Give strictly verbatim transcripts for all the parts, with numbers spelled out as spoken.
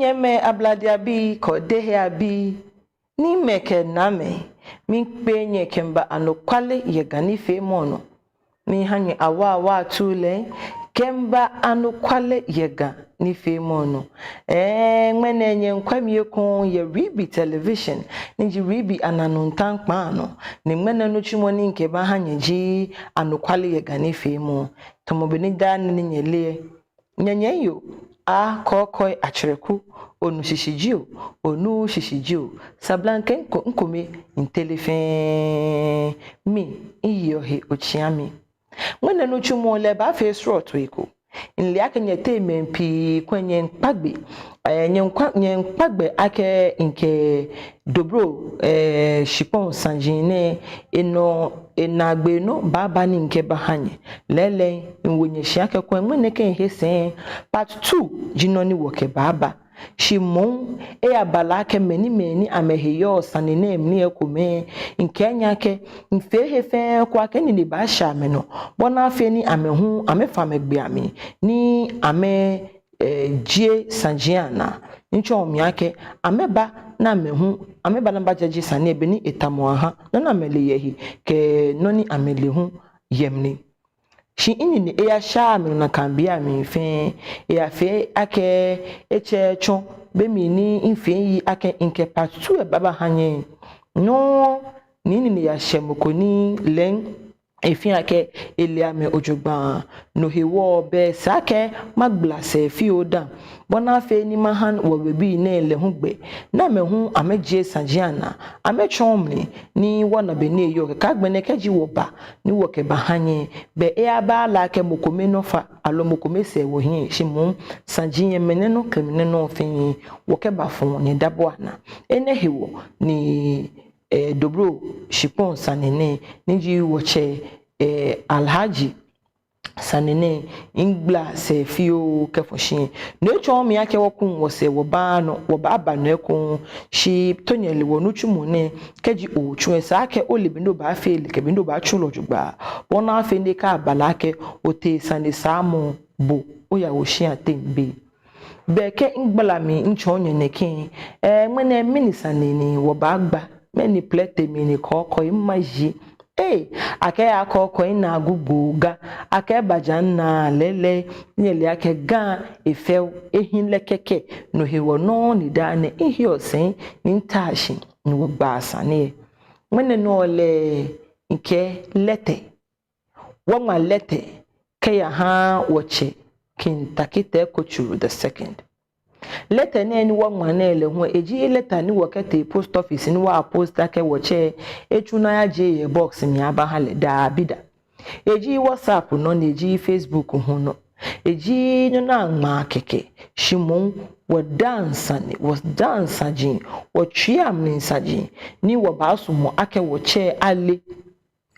Nyɛmimɛi Ablade abii kɛ Odehe abii, niimɛi kɛ naamɛi, miikpee nyɛ kɛmiiba anɔkwale yɛ Ga nifeemɔ nɔ. Miiha nyɛ awaawaa atuu lɛ, kɛmiiba anɔkwale yɛ Ga nifeemɔ nɔ. Ɛɛ, ŋmɛnɛ nyɛmiikwɛ mi ekoŋŋ yɛ Ribi Television, ni ji Ribi anaa nɔtaŋ kpaa nɔ. Ni ŋmɛnɛ nitsumɔ ni mikɛbaaha nyɛ ji anɔkwale yɛ Ga nifeemɔ. Tamɔ bɔ ni daa nɛɛ nyɛle lɛ, nyɛnyɛmi yoo, Akɔkɔi Akyerɛku, onu shishi jio, onuuu shishi jio, sablaŋkɛ ŋko-, ŋkome ntele fɛɛ, mi, miyeɔ he otsiami. Ŋmɛnɛ nitsumɔ lɛ baafee srɔtoi ko. Mile akɛ nyɛteŋ mɛi pii kwɛ nyɛmiikpa gbɛ, ɛɛ, nyɛmiikpa, nyɛmiikpa gbɛ akɛ mikɛ Dobro, ɛɛ, shikpɔŋ saji nɛɛ, enɔ, enaagbee nɔ baaba ni mikɛbaaha nyɛ. Lɛɛlɛŋ, miwo nyɛ shi akɛ kwɛ ŋmɛnɛ kɛ mihe sɛɛ, part two ji nɔ ni wɔkɛbaaba. Shi moŋ, eyabala akɛ mɛi ni, mɛi ni amɛhe yɔɔ sane nɛɛ mli lɛ ekomɛi, mikɛɛ nyɛ akɛ, mifee he fɛɛ eko akɛ nine baashɛ amɛnɔ, bɔ ni afee ni amɛ hu, amɛfa amɛgbee amli, ni amɛ eh, jie saji lɛ anaa. Mitsɔɔ mli akɛ, amɛba ni amɛ hu, amɛba ni amɛbajaje sane lɛ bɔ ni etamɔ aha, nɔ ni amɛle yɛ he, kɛ nɔ ni amɛle hu yɛ mli. Shi minine eyashaaa amɛnɔ nakai bei amli fɛɛ, eyafee akɛ etsɛɛɛ tsɔ, be mli ni mifee miyi akɛ mikɛ part two lɛ baabaha nyɛ. No, ni minine yashɛ mɔ ko ni lɛ hu efeɔ akɛ ele amɛ jogbaŋŋ. No hewɔ lɛ esa akɛ magbala sɛɛ fioo dã, bɔ ni afee ni maha wɔwebii nɛɛ lɛ hu gbɛ, ni amɛ hu amɛjie saji lɛ anaa, amɛtsɔɔ mli, ni wɔna bɔ ni eyɔɔ. Kɛkɛ agbɛnɛ kɛji wɔba ni wɔkɛbaha nyɛ, belɛ eyabaaa lɛ akɛ mɔ kome nɔ fa, aloo mɔ kome sɛɛ wɔhiɛ, shi moŋ saji lɛ mɛnɛ nɔ kɛ mɛnɛ nɔ fɛɛ wɔkɛbafɔ nyɛ daa bɔ anaa. Enɛ hewɔ ni eh, Dobro shikpɔŋ sane nɛɛ, ni ji wɔtsɛ, eh, Alhaji sane nɛɛ, migbala sɛɛ fioo kɛfɔ shi. No etsɔɔ mi akɛ wɔkuŋ wɔsɛɛ wɔbaaa nɔ, wɔbaaba nɔ ekoŋŋ. Shi tonyeli wɔnitsumɔ nɛɛ, kɛji otsu lɛ, esa akɛ ole bɔ ni obaafee lɛ kɛ bɔ ni obaatsu lɛ jogbaŋŋ, bɔ ni afee ni ekaba lɛ akɛ otee sane saamɔ, bo oya oshia teŋ be. Be kɛ migbala mli mitsɔɔ nyɛ nɛkɛ, eh, ŋmɛnɛ mɛni sane ni wɔbaagba, mɛni plɛte mli ni kɔkɔi maji. Ee, akɛɛ akɔkɔi naagu gboga, akɛɛ baja naa lɛlɛ, nyɛle akɛ Ga efɛo, ehi lɛ kɛkɛ, no hewɔ nɔ ni daa nɛɛ mihiɔ sɛi ni mitaa shi ni wɔgba sane lɛ. Ŋmɛnɛ nɔ lɛ, mikɛ lɛtɛ. Wɔŋma lɛtɛ kɛyaha wɔtsɛ King Tackie Teiko Tsuru the second. Lɛtɛ nɛɛ ni wɔŋma nɛɛ lɛ hu, eji lɛtɛ ni wɔkɛtee post office ni wɔpost akɛ wɔtsɛ etsu ni ayaje yɛ box mli abaha lɛ, dabida. Eji WhatsApp nɔ ni, eji Facebook hu nɔ, eji nɔ ni aŋma kɛkɛ, shi moŋ wɔdaa sane, wɔdaa saji, wɔtsuii amli saji, ni wɔbaasumɔ akɛ wɔtsɛ ale,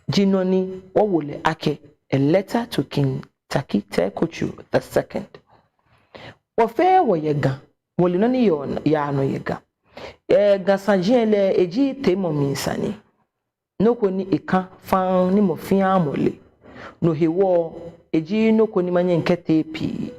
ji nɔ ni wɔwo lɛ akɛ A Letter to King Tackie Teiko Tsuru the second. Wɔ fɛɛ wɔyɛ Ga, wɔle nɔ ni yɔɔ, yaa nɔ yɛ Ga. Eh, Ga saji lɛ, eji teemɔ mli sane. Nɔ ko ni eka faŋŋ ni mɔ fɛɛ mɔ le. No hewɔ, eji nɔ ko ni manyɛ mikɛtee pii.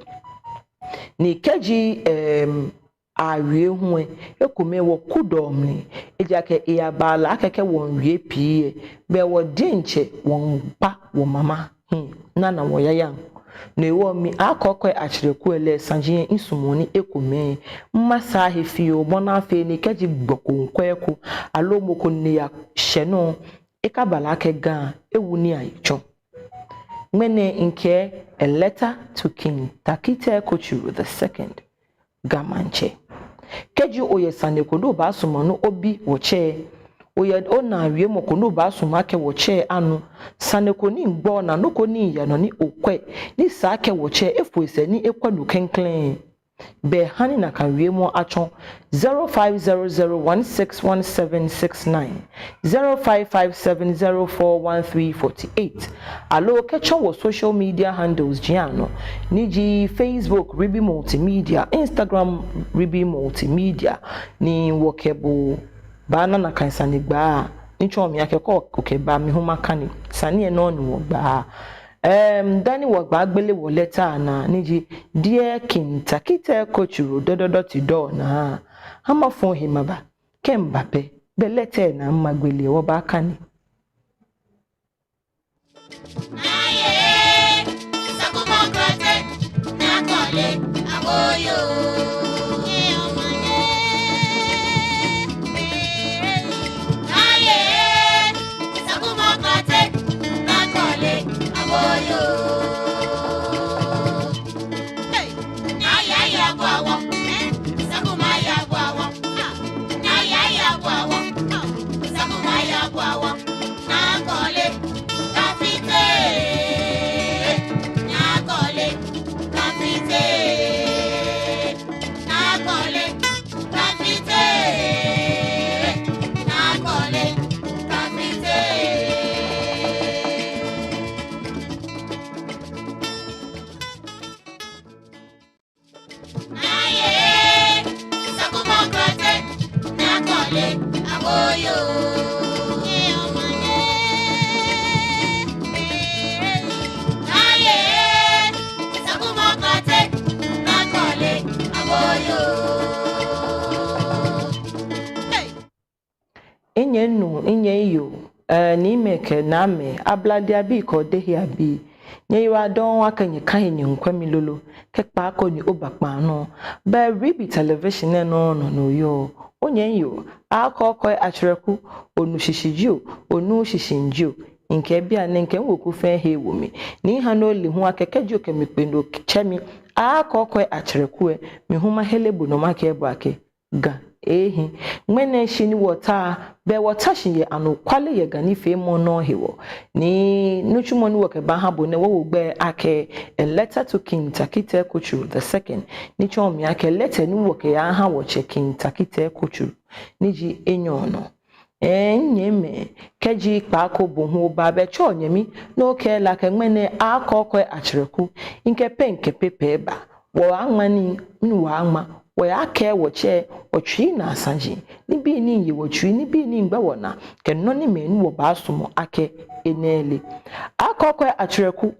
Ni kɛji, em, awie hu lɛ, ekomɛi wɔkudɔɔ mli. Ejaakɛ eyabaa lɛ akɛ kɛ wɔmiiwie pii lɛ, belɛ wɔ diɛŋtsɛ wɔmiikpa wɔmama hiɛ, ni ana wɔyayaŋ. No hewɔ mi Akɔkɔi Akyerɛku lɛ, saji lɛ misumɔɔ ni ekomɛi masaa he fioo bɔ ni afee ni kɛji gbɔ ko miikwɛ eko, aloo mɔ ko ni yashɛ nɔ, ekaba lɛ akɛ Ga ewu ni ayi tsɔ. Ŋmɛnɛ mikɛ A Letter to King Tackie Teiko Tsuru the second. Ga Maŋtsɛ. Kɛji oyɛ sane ko ni obaasumɔ ni obi wɔtsɛ, oyɛ onaa wiemɔ ko ni obaasumɔ akɛ wɔtsɛ anu, sane ko ni miigbo naa, nɔ ko ni miiya nɔ ni okwɛ, ni esa akɛ wɔtsɛ efo esɛɛ ni ekwɛ no klɛŋklɛŋ, belɛ hani nakai wiemɔ atsɔ zero five zero zero one six one seven six nine, zero five five seven zero four one three forty eight. Aloo kɛtsɔ wɔ social media handles ji anɔ, ni ji Facebook Ribi Multimedia, Instagram Ribi Multimedia, ni wɔkɛ bo baana nakai sanegbaa. Ni tsɔɔ mi akɛ kɛ okɛba mi hu makane sane lɛ nɔ ni wɔgbaa. Em, dani wɔbaagbele wɔ lɛta lɛ naa, ni ji Dear King Tackie Teiko Tsuru dot dot dot dot dot naa, ha mafo he maba. Kɛ miba pɛ, belɛ lɛta lɛ naa magbele, wɔbaakane. Minyɛmi nuu, minyɛmi yoo, eh, niimɛi kɛ naamɛi, ablade abii kɛ odehe abii, nyɛyiwaladɔŋŋ akɛ nyɛka he nyɛmiikwɛ mi lolo, kɛkpa ko ni oba kpaa nɔ. Bɛ Ribi Television nɛɛ nɔ nɔ ni oyɔɔ. Onyɛmi yoo, Akɔkɔi Akyerɛku, onu shishi jio, onuuu shishi jio, mikɛɛ bianɛ mikɛ miweku fɛɛ he wo mi. Ni miha ni ole hu akɛ kɛji okɛ mi kpe ni otsɛ mi Akɔkɔi Akyerɛku lɛ, mi hu mahere bo nɔ makɛɛ bo akɛ Ga ehi. Ŋmɛnɛ shi ni wɔta, bɛ wɔta shi yɛ anɔkwale yɛ Ga nifeemɔ nɔ hewɔ. Ni nitsumɔ ni wɔkɛbaaha bo nɛɛ wɔwo gbɛi akɛ A Letter to King Tackie Teiko Tsuru the second. Ni tsɔɔ mi akɛ lɛtɛ ni wɔkɛyaha wɔtsɛ King Tackie Teiko Tsuru, ni ji enyɔ nɔ. Ɛɛ, nyɛmimɛi, kɛji kpaako bo hu oba bɛ tsɛ onyɛmi, ni okɛɛ lɛ akɛ ŋmɛnɛ Akɔkɔɛ Akyerɛku, mikɛ pɛn kɛ pɛpɛɛ ba. Wɔaaŋma nii, ni wɔaaŋma, wɔyaakɛɛ wɔtsɛ, wɔtsui naa saji, nibii ni ye wɔtsui, nibii ni gbaa wɔnaa, kɛ nɔ ni mɛi ni wɔbaasumɔ akɛ enɛ lɛ. Akɔkɔɛ Akyerɛku,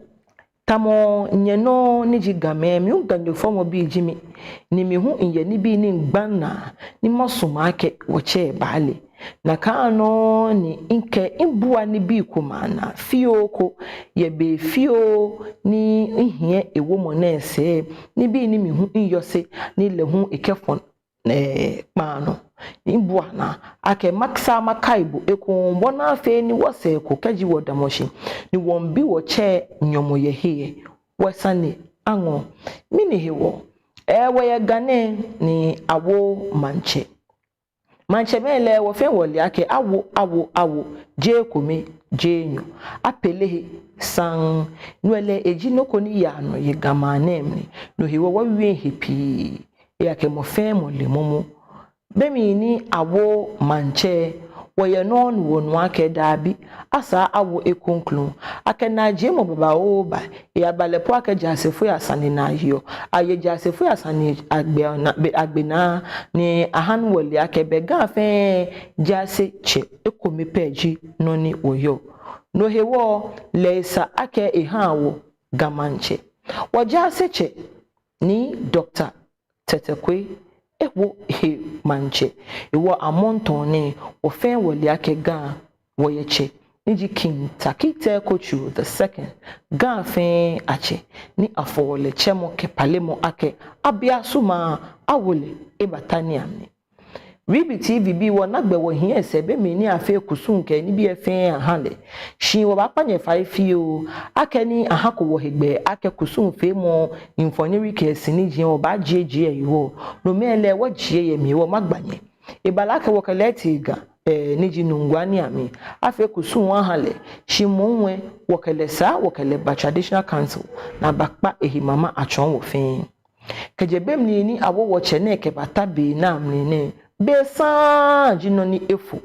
tamɔ nyɛnɔ ni ji Gamɛi, mi hu Ganyo fɔmɔ bi ji mi, ni mi hu miyɛ nibii ni migbaa minaa, ni masumɔ akɛ wɔtsɛ baale. Nakai nɔŋŋ ni mikɛ mibua nibii komɛi anaa fioo ko, yɛ be fioo ni mihiɛ ewomɔ nɛɛ sɛɛ, nibii ni mi hu miyɔse, ni lɛ hu ekɛfɔ, ɛɛ, kpaa nɔ. Mibua naa akɛ masaa makai bo ekoŋŋ bɔ ni afee ni wɔsɛɛ ko kɛji wɔdamɔ shi, ni wɔmiibi wɔtsɛ nyɔmɔ yɛ he lɛ, wɔsane aŋɔɔ. Mɛni hewɔ? Ɛɛ, wɔyɛ Ga nɛɛ ni awo maŋtsɛ. Maŋtsɛmɛi lɛ, wɔ fɛɛ wɔle akɛ awo, awo, awo, jeee ekome, jeee enyɔ. Apele he saŋŋ. No lɛ eji nɔ ko ni yaa nɔ yɛ Ga maŋ nɛɛ mli. No hewɔ wɔwieee he pii. Ejaakɛ mɔ fɛɛ mɔ le momo. Be mli ni awo maŋtsɛ, wɔyɛ nɔ ni wɔnu akɛ daabi, asaa awo ekoŋŋ. Akɛ naajiemɔ babaoo ba, eyaba lɛ po akɛ jaasefoi asane naayeɔ. Aye jaasefoi asane agbe naa, be agbe naa, ni aha ni wɔle akɛ bɛ Ga fɛɛ jaasetsɛ ekome pɛ ji nɔ ni wɔyɔɔ. No hewɔ lɛ esa akɛ eha wɔ Ga maŋtsɛ. Wɔ jaasetsɛ ni Doctor Tetteh Kwei ewo he maŋtsɛ. Ewɔ amɔnton nɛɛ, wɔ fɛɛ wɔle akɛ Ga wɔyɛ tsɛ, ni ji King Tackie Teiko Tsuru the second, Ga fɛɛ atsɛ, ni afɔ lɛ tsɛmɔ kɛ palemɔ akɛ abiasuma awo lɛ ebata nii amli. Ribi T V bii, wɔna gbɛ wɔhiɛ sɛɛ be mli ni afee kusum kɛ nibii fɛɛ aha lɛ. Shi wɔbaakpa nyɛ fai fioo akɛ ni ahako wɔhe gbɛ akɛ kusumfeemɔ, mfoniri kɛ sini jiɛ wɔbaajiejie yɛ hewɔ. Nomɛi lɛ wɔjie yɛ mli, wɔmagba nyɛ. Eba lɛ akɛ wɔkɛ lɛ tee Ga, ɛɛ, ni ji Nungua nii amli. Afee kusum aha lɛ, shi moŋ lɛ wɔkɛ lɛ saa, wɔkɛ lɛ ba Traditional Council, ni abakpa ehe mama atsɔɔ wɔ fɛɛ. Kɛjɛ be mli ni awo wɔtsɛ nɛɛ kɛbata be nɛɛ mli nɛɛ, be saŋŋ ji nɔ ni efo.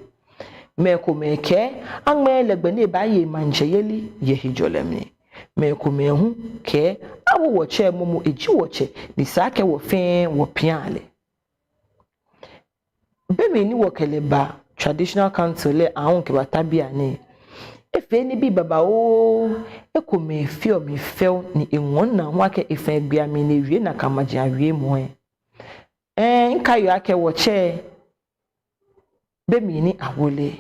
Mɛi komɛi kɛɛ aŋmɛɛɛ lɛ gbɛ ni ebaaye maŋtsɛyeli yɛ hejɔlɛ mli. Mɛi komɛi hu kɛɛ awo wɔtsɛ momo, eji wɔtsɛ, ni esa akɛ wɔ fɛɛ wɔpia lɛ. Be mli ni wɔkɛ lɛ ba Traditional Council lɛ aahu kɛbata bianɛ, efee nibii babaoo, ekomɛi feɔ mi fɛo ni eŋɔɔ minaa hu akɛ efã egbee amli ni ewie nakai maji awiemɔ lɛ. Ɛɛ, mikaiɔ akɛ wɔtsɛ, be mli ni awo lɛ,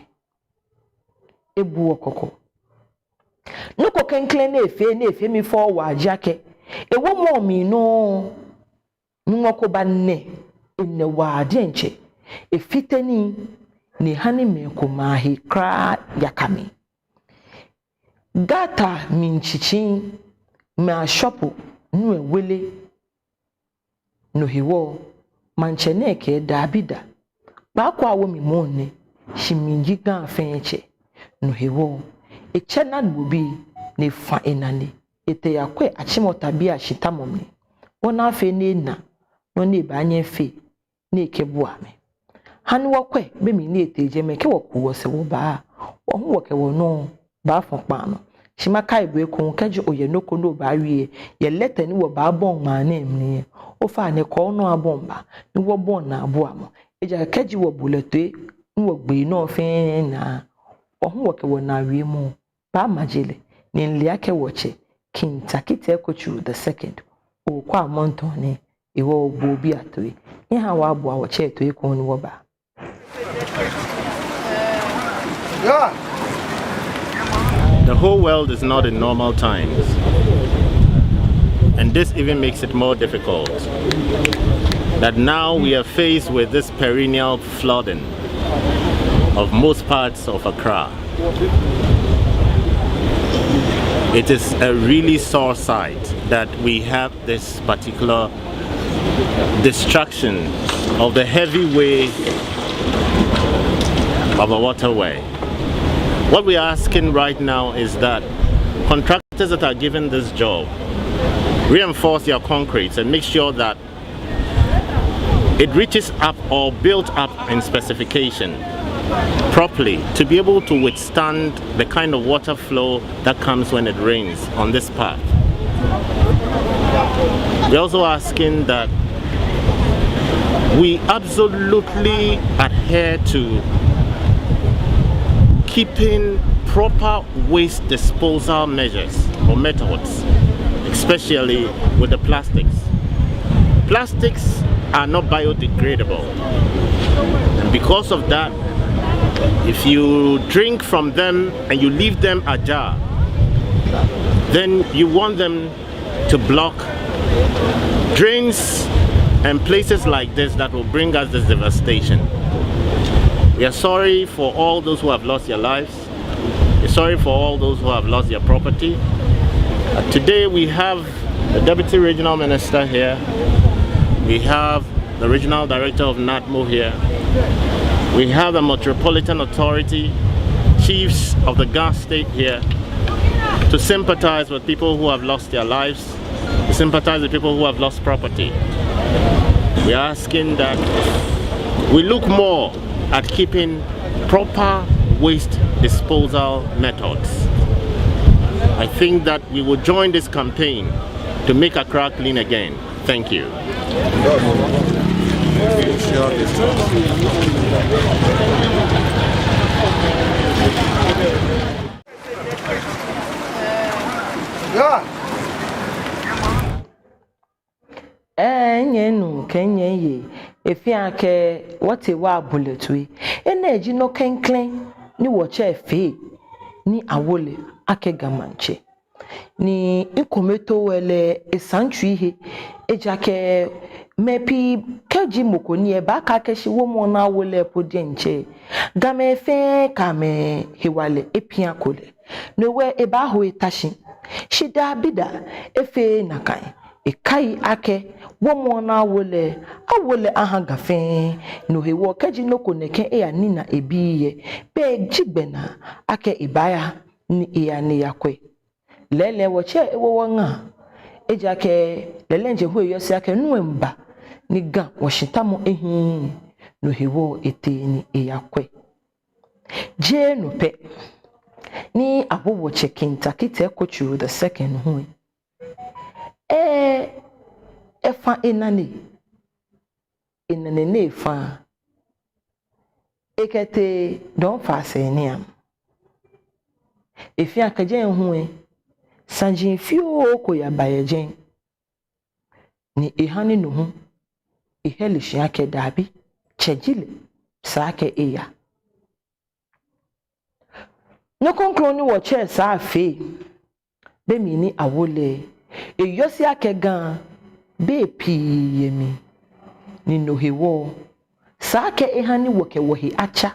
ebu wɔ kɔkɔ. Nɔ ko klɛŋklɛŋ ni efee, ni efee mi fɛo waa ji akɛ, ewomɔ mli nɔŋŋ, Nyɔŋmɔ ko ba nɛ enɛ waa diɛŋtsɛ. Efite nii ni eha ni mɛi komɛi ahe kwraa yaka mli. Gata mli tsitsi, mɛi ashɔpu nu ewele. No hewɔ, maŋtsɛ nɛɛ kɛɛ daabi daa. Kpaako awo mi moŋ nɛ, shi mi ji Ga fɛɛ tsɛ. No hewɔ, etsɛ Nadi Obii ni efã enane, etee eyakwɛ Achimota bii ashitamɔ mli, bɔ ni afee ni ena nɔ ni ebaanyɛ efee ni ekɛbua amɛ. Ha ni wɔkwɛ be mli ni etee jɛmɛ kɛ wɔku wɔsɛɛ wɔba, wɔ hu wɔkɛ wɔnɔ baafɔ kpaa nɔ. Shi makai bo ekoŋŋ, kɛji oyɛ nɔ ko ni obaawie yɛ lɛtɛ ni wɔbaabɔi ŋmaa nɛɛ mli lɛ, ofainɛ kɔ onɔ abɔi ba ni wɔbɔi naabuamɔ. Ejaakɛ kɛji wɔbo lɛ toi ni wɔgbe nɔ fɛɛ naa, wɔ hu wɔkɛ wɔnaa wiemɔ baamaje lɛ, ni mile akɛ wɔtsɛ King Tackie Teiko Tsuru the second, okwɛ amɔnton nɛɛ, ewɔ obo obii atoi. Nyɛhaa wɔbua wɔtsɛ toi ekoŋŋ ni wɔba. The whole world is not in normal times. And this even makes it more difficult that now we are faced with this perennial flooding of most parts of Accra. It is a really sore sight that we have this particular destruction of the heavy way of a waterway. What we are asking right now is that contractors that are given this job reinforce their concretes and make sure that it reaches up or built up in specification. properly to be able to withstand the kind of water flow that comes when it rains on this path. We're also asking that we absolutely adhere to keeping proper waste disposal measures or methods, especially with the plastics. Plastics are not biodegradable, and because of that, if you drink from them and you leave them ajar, then you want them to block drains and places like this that will bring us this devastation. We are sorry for all those who have lost their lives. We're sorry for all those who have lost their property. Uh, today we have the Deputy Regional Minister here. We have the Regional Director of NADMO here. We have the Metropolitan Authority, chiefs of the Ga State here to sympathize with people who have lost their lives, to sympathize with people who have lost property. We are asking that we look more at keeping proper waste disposal methods. I think that we will join this campaign to make Accra clean again. Thank you. Ɛɛ, nyɛminuu kɛ nyɛmiyei, efeɔ akɛ wɔtee wɔbo lɛ toi. Enɛ ji nɔ klɛŋklɛŋ ni wɔtsɛ fee ni awo lɛ akɛ Ga Maŋtsɛ. Ni ŋkɔmɔtoo lɛ esa ntsui he, ejaakɛ mɛi pii kɛji mɔ ko ni ebaakɛɛ akɛ shi wɔ mɔ ni awo lɛ po diɛŋtsɛ, Gamɛi fɛɛ kɛ amɛhewalɛ epiako lɛ. No hewɔ ebaaho eta shi. Shi dabida, efeee nakai. Ekai akɛ wɔ mɔ ni awo lɛ, awo lɛ aha Ga fɛɛ. No hewɔ kɛji nɔ ko nɛkɛ eyanina ebii lɛ, be ji gbɛnaa akɛ ebaaya ni eya ni eyakwɛ. Lɛɛlɛŋ wɔtsɛ ewo wɔ ŋa. Ejaakɛ lɛɛlɛŋ je hu eyɔse akɛ nuu lɛ miiba ni Ga wɔshitamɔ ehiii. No hewɔ etee ni eyakwɛ. Jeee no pɛ, ni awo wɔtsɛ King Tackie Teiko Tsuru the second hu lɛ, e, efa enane, enane ni efa, ekɛtee dɔŋ fa sɛɛ ni am. Efeɔ akɛ jɛi hu lɛ, saji fioo ko yaba yɛ jɛi. Ni eha ni no hu, ehɛle shi akɛ dabi, tsɛ ji lɛ, esa akɛ eya. Nɔ kroko ni wɔtsɛ esa afee, be mli ni awo lɛ, eyɔse akɛ Ga, bei pii yɛ mli. Ni no hewɔ, esa akɛ eha ni wɔkɛ wɔhe atsa,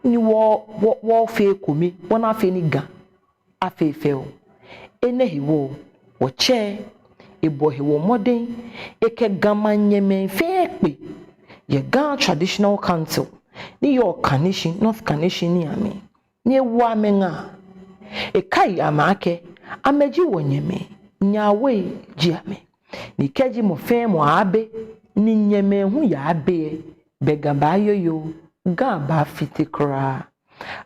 ni wɔ, wɔ, wɔfee ekome, bɔ ni afee ni Ga afee fɛo. Enɛ hewɔ, wɔtsɛ, ebɔ hewɔ mɔdɛŋ, ekɛ Ga maŋ nyɛmɛi fɛɛ kpe yɛ Ga Traditional Council, ni yɔɔ Kaneshie, North Kaneshie ni amli, ni ewo amɛ ŋa. Ekai amɛ akɛ, amɛji wɔnyɛmɛi, nyɛ awoi ji amɛ. Ni kɛji mɔ fɛɛ mɔ aabe, ni nyɛmɛi hu yaabe lɛ, bɛ Ga baayoyo, Ga baafite kwraa.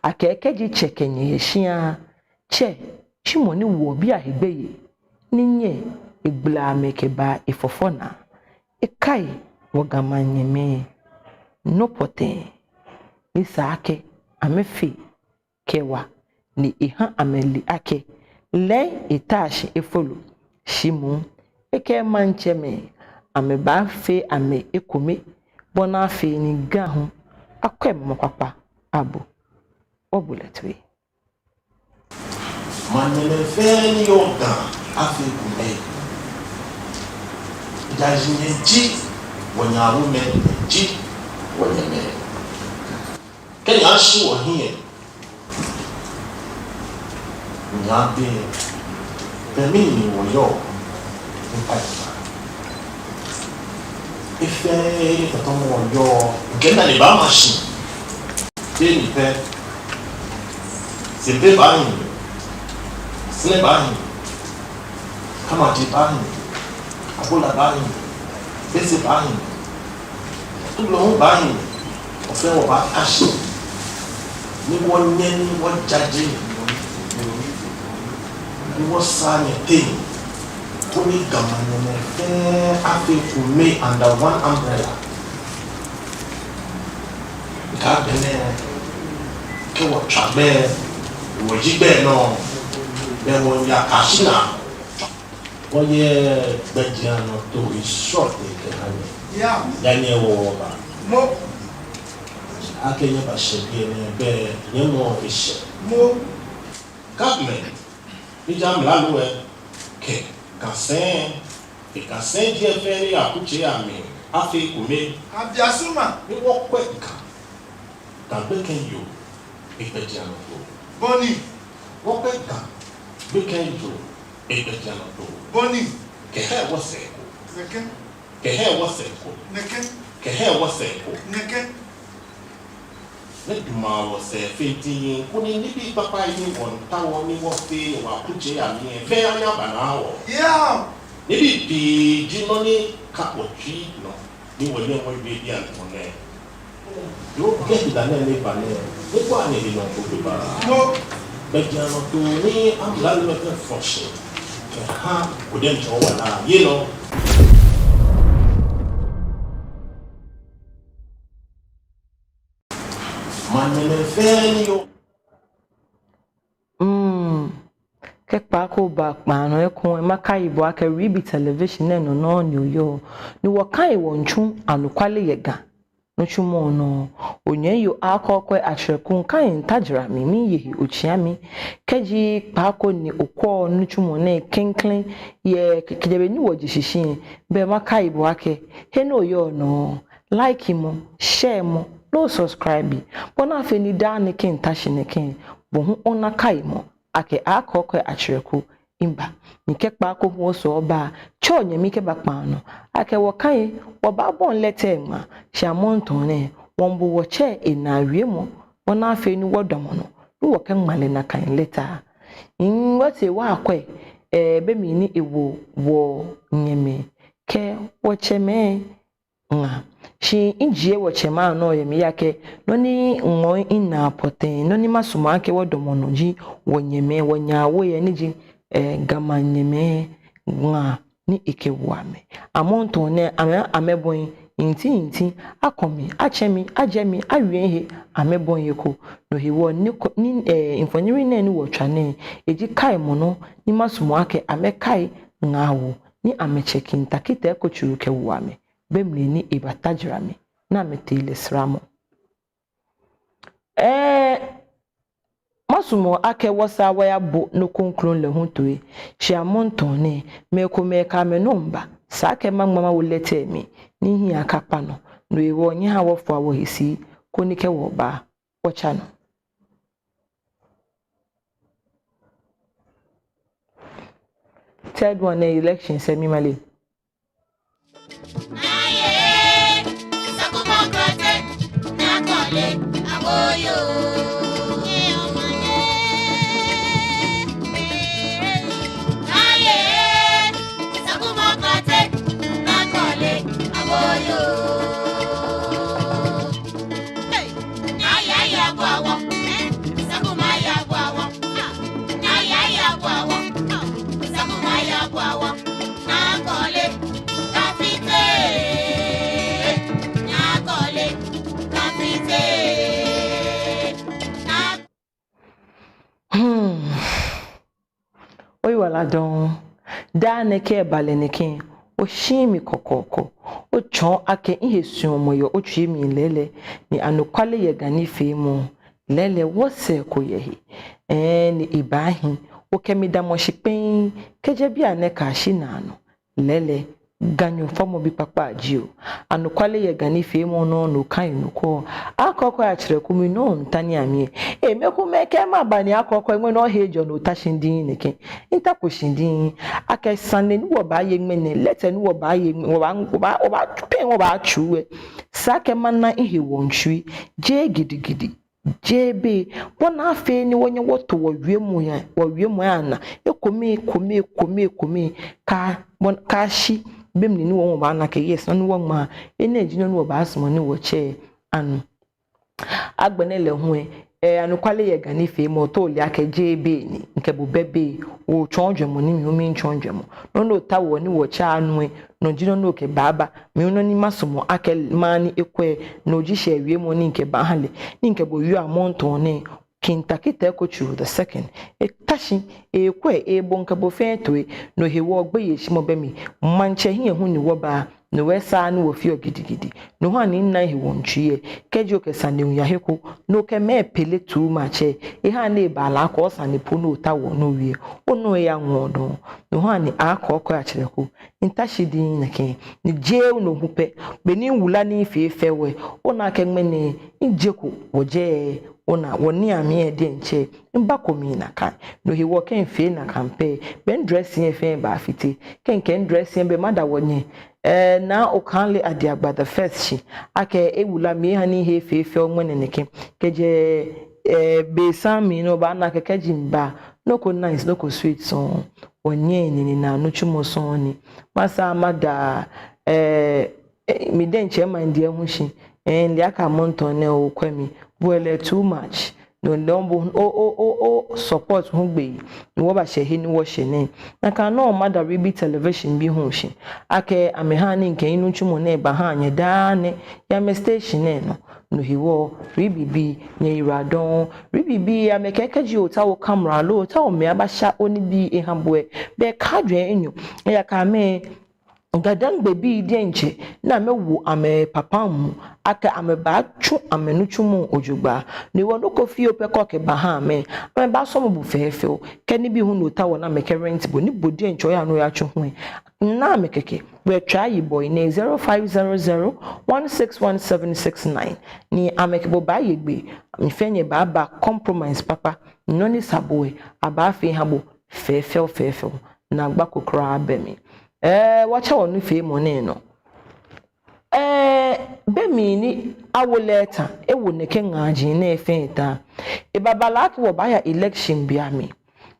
Akɛɛ kɛji tsɛ kɛ nyɛ yɛ shia, tsɛ ji mɔ ni woɔ bii ahe gbeyei, ni nyɛ egbala amɛ kɛba efɔfɔ naa. Ekai wɔ Ga maŋ nyɛmɛi, nɔ pɔtɛɛ ni esa akɛ amɛfee kɛwa, ni eha amɛle akɛ lɛɛlɛŋ etaa shi efolo, shi moŋ ekɛ maŋtsɛmɛi amɛbaafee amɛ ekome, bɔ ni afee ni Ga hu akwɛ mɔ kpakpa abo. Wɔbo lɛ toi. Maŋ nyɛmɛi fɛɛ ni yɔɔ Ga afee ekome. Ejaakɛ nyɛji wɔnyɛ awomɛi, nyɛji wɔnyɛmɛi. Kɛ nyɛshi wɔhiɛ, nyɛbɛ, be mli ni wɔyɔɔ, ni kpa nyɛ. Efee ni tɔtɔmɔ wɔyɔɔ, kɛ nane baama shi. Be ni pɛ, Sempe baahi, Sine baahi, Kamaje baahi, Abola baahi, Bese baahi, Tublohun baahi, wɔfɛɛ wɔbaata shi. ni wɔnyɛ ni wɔjaje nyɛ, ni wɔsaa nyɛteŋ, koni Gamɛi amɛfɛɛ afee ekome under one umbrella. Ŋka bɛnɛ, kɛ wɔtswa gbɛ, wɔji gbɛ nɔ, bɛ wɔya Katsina. Wɔyɛ gbɛjianɔtoo esrɔto kɛha nyɛ. Yaa. Nyɛhaa wɔba. Mo. Akɛ nyɛbashɛ biɛ nɛɛ, bɛ nyɛmɔ eshɛ. Mo. Government, ni ji amralo lɛ, kɛ Ga sɛi, kɛ Ga sɛiji fɛɛ ni yɔɔ akutsei amli, afee ekome. Abiasuma. Ni wɔkwɛ Ga, Ga gbekɛyeli, egbɛjianɔtoo. Bɔ ni. Wɔkwɛ Ga gbekɛyeli, egbɛjianɔtoo. Bɔ ni. Kɛha wɔsɛɛ ko. Nɛkɛ. Kɛha wɔsɛɛ ko. Nɛkɛ. Kɛha wɔsɛɛ ko. Nɛkɛ. Ni Ga maŋ wɔsɛɛ fɛɛ ti yi, koni nibii kpakpai ni wɔmiitao ni wɔfee yɛ wɔakutsei amli lɛ, fɛɛ anyɛ aba naa wɔ. Yaa. Nibii pii ji nɔ ni ka wɔtsui nɔ, ni wɔnyɛ wɔwie bianɛ nɛɛ. Yoo, kɛ Ga nɛɛ ni ba nɛɛ, ni kɔ ani ni nɔ ko ba. Mo. Gbɛjianɔtoo ni amralo lɛ fɔ shi kɛha Ga Diɛŋtsɛ wala yɛ nɔ. Maŋ nɛɛ mɛi fɛɛ ni yɔɔ. Mm. Kɛ kpaako ba kpaa nɔ ekoŋŋ, makai bo akɛ Ribi Television nɛɛ nɔ nɔŋŋ ni oyɔɔ. Ni wɔkai wɔmiitsu anɔkwale yɛ Ga nitsumɔ nɔ. Onyɛmi yoo Akɔkwɛ Akyerɛku, ŋkai nta jara mi, miiye he otsiami. Kɛji kpaako ni okwɛɔ nitsumɔ nɛɛ klɛŋklɛŋ yɛ kɛjɛ be ni wɔje shishi lɛ, bɛ makai bo akɛ, he ni oyɔɔ nɔ, likemɔ, sharemɔ, ni osubscribe. Bɔ ni afee ni daa nɛɛ kɛ mita shi nɛkɛ, bo hu ona kaimɔ akɛ Akɔkwɛ Akyerɛku miiba. Ni kɛ kpaako hu osɔɔ ba, tsɛ onyɛmi kɛba kpaa nɔ akɛ wɔkai, wɔbaabɔi lɛtɛ ŋmaa, shi amrɔ nɛɛ, wɔmiibo wɔtsɛ enaa wiemɔ, bɔ ni afee ni wɔdamɔ nɔ, ni wɔkɛŋma lɛ nakai lɛta. Ni wɔtee wɔyakwɛ, eh, be mli ni ewo wɔnyɛmɛi kɛ wɔtsɛmɛi ŋaa. Shi mijie wɔtsɛmɛi anɔ yɛ mli akɛ, nɔ ni ŋɔɔ minaa pɔtɛɛ, nɔ ni masumɔ akɛ wɔdamɔ nɔ ji wɔnyɛmɛi, wɔnyɛ awo yɛ ni ji, eh, Ga maŋ nyɛmɛi ŋaa ni ekɛwo amɛ. Amrɔ nɛɛ amɛ, amɛbɔi, inti inti, akɔ mi, atsɛ mi, ajɛ mi, awie he, amɛbɔi eko. No hewɔ ni ko, ni, eh, mfoniri nɛɛ ni wɔtswa nɛɛ, eji kaimɔ nɔ, ni masumɔ akɛ amɛkai ŋaawoo, ni amɛtsɛ Kintakitɛ Kotsuru kɛwo amɛ, be mli ni ebata jara mi, ni amɛtee lɛ sramɔ. Eh, masumɔ akɛ wɔsaa wɔyabo nɔ kroko lɛ hu toi, shi amrɔ nɛɛ, mɛi komɛi kɛ amɛnɔ miiba, esa akɛ maŋma mawo lɛtɛ mli, ni hiɛ akakpa nɔ, no hewɔ nyɛhaa wɔfoa wɔhe shi, koni kɛ wɔba, wɔtsa nɔ. Third one, eh, election sɛɛ mimale. Hmm. Oyiwaladɔŋŋ. Daa nɛɛ kɛ eba lɛ nɛkɛ, oshiii mi kɔkɔɔkɔ. Otsɔɔ akɛ mihe suɔmɔ yɛ otsui mli lɛɛlɛŋ, ni anɔkwale yɛ Ga nifeemɔ lɛɛlɛŋ wɔsɛɛ ko yɛ he. Ɛɛ, ni ebaahi. Okɛ mi damɔ shi kpɛŋŋ, kɛjɛ bianɛ kɛyashi naanɔ. Lɛɛlɛŋ, Ganyo fɔmɔbi kpakpa ji o. Anɔkwale yɛ Ga nifeemɔ nɔ, no kai nɔ ko. Akɔkwɛ Akyerɛku, mi nɔ mita ni amie. Ee, mɛi komɛi kɛɛ maba ni Akɔkwɛ ŋmɛnɛ ohe jɔ ni ota shi diŋŋ nɛkɛ. Mitako shi diŋŋ. Akɛ sane ni wɔbaaye ŋmɛnɛ, lɛtɛ ni wɔbaaye, wɔbaa, wɔbaa, wɔbaa, pɛŋ wɔbaatsu lɛ. Esa akɛ mana mihe wɔntsui. Jeee gidigidi. Jeee be, bɔ ni afee ni wɔnyɛ wɔto wɔwiemɔi, wɔwiemɔi anaa, ekome, ekome, ekome, ekome, kɛ, bɔ ni, kɛyashi be mli ni wɔ hu wɔbaana akɛ, yes, nɔ ni wɔŋma, enɛ ji nɔ ni wɔbaasumɔ ni wɔtsɛ anu. Agbɛnɛ lɛ hu lɛ, Ɛɛ, anɔkwale yɛ Ga nifeemɔ, to ole akɛ jeee be ni mikɛ bo bɛ be. Otsɔɔ jwɛŋmɔ ni mi hu mitsɔɔ jwɛŋmɔ. Nɔ ni otaoɔ ni wɔtsa anu lɛ, no ji nɔ ni okɛbaaba. Mi hu nɔ ni masumɔ akɛ maha ni ekwɛ, no ji shɛɛ wiemɔ ni mikɛbaaha lɛ, ni mikɛ bo wieɔ amrɔ nɛɛ. King Tackie Teiko Tsuru the second, eta shi, ekwɛ, ebo mikɛ bo fɛɛ toi. No hewɔ gbeyeishemɔ bɛ mli. Maŋtsɛ hiɛ hu ni wɔba, no hewɔ esa ni wɔfeɔ gidigidi. No hewɔ ni mina he wɔntsui lɛ, kɛji okɛ sane hu ya he ko, no kɛ mɛɛ pele too much lɛ, ehaa ni eba lɛ akɔ sane po ni otaoɔ ni owie. Onɔ eya ŋɔɔ dɔŋŋ. No hewɔ ni akɔ kɔ atsɛrɛ ko. Mita shi diŋŋ nɛkɛ, ni jeee no hu pɛ, be ni miwula nii fɛfɛo lɛ, ona akɛ ŋmɛnɛ, mijeko wɔjɛ, ona, wɔnii amli lɛ diɛŋtsɛ, mibako mli nakai. No hewɔ kɛ mifee nakai pɛ, be ni dressing lɛ fɛɛ baafite, kɛ mikɛ midressing lɛ bɛ mada wɔnyɛ, ɛɛ, Naa Okailey Adiagba the first shi, akɛ ewula mi eha nii he fɛfɛo ŋmɛnɛ nɛkɛ, kɛjɛ, ɛɛ, be sane mli nɔ obaana akɛ kɛji miba, nɔ ko nice, nɔ ko sweet sɔŋŋ. Wɔnyɛ nine naa nitsumɔ sɔŋŋ ni. Masa mada, ɛɛ, ɛɛ, mi diɛŋtsɛ ma ndiɛ hu shi. Ɛɛ, mile akɛ amrɔ nɛɛ okwɛ mi. Bo lɛ too much. No, no, bo, o, o, o, o, support hu gbɛ. Ni wɔbashɛ he ni wɔshɛ nɛɛ. Nakai nɔŋŋ mada Ribi Television bii hu shi, akɛ amɛha ni mikɛ minitsumɔ nɛɛ baha nyɛ daa nɛɛ yɛ amɛ station nɛɛ nɔ. No hewɔ, Ribi bii, nyɛyiwaladɔŋŋ. Ribi bii, amɛkɛɛ kɛji otaoɔ camera loo otaoɔ mɛi abasha onibii eha bo lɛ, bɛ kaajwɛŋ enyɔ. Ejaakɛ amɛ, Ga-Dangme bii diɛŋtsɛ ni amɛwo amɛpapa mu akɛ amɛbaatsu amɛnitsumɔ jogbaŋŋ. No hewɔ nɔ ko fioo pɛ kɛ okɛbaha amɛ, amɛbaasɔmɔ bo fɛfɛo. Kɛ nibii hu ni otaoɔ ni amɛkɛ rent bo, ni bo diɛŋtsɛ oya ni oyatsu hu lɛ, na amɛ kɛkɛ. Wɔtswaa yibɔi nɛɛ, zero five zero zero one six one seven six nine. Ni amɛkɛ bo baaye gbɛ, nyɛfɛɛ nyɛbaaba compromise papa. Nɔ ni sa bo lɛ, abaafee aha bo fɛfɛo fɛfɛo. Naagba ko kwraa bɛ mli. Ɛɛ, wɔtsa wɔnifeemɔ nɛɛ nɔ. Ɛɛ, be mli ni awo lɛ ta, ewo nɛkɛ ŋmaaji nɛɛ fɛɛ ta. Ebaba lɛ akɛ wɔbaaya election be mli.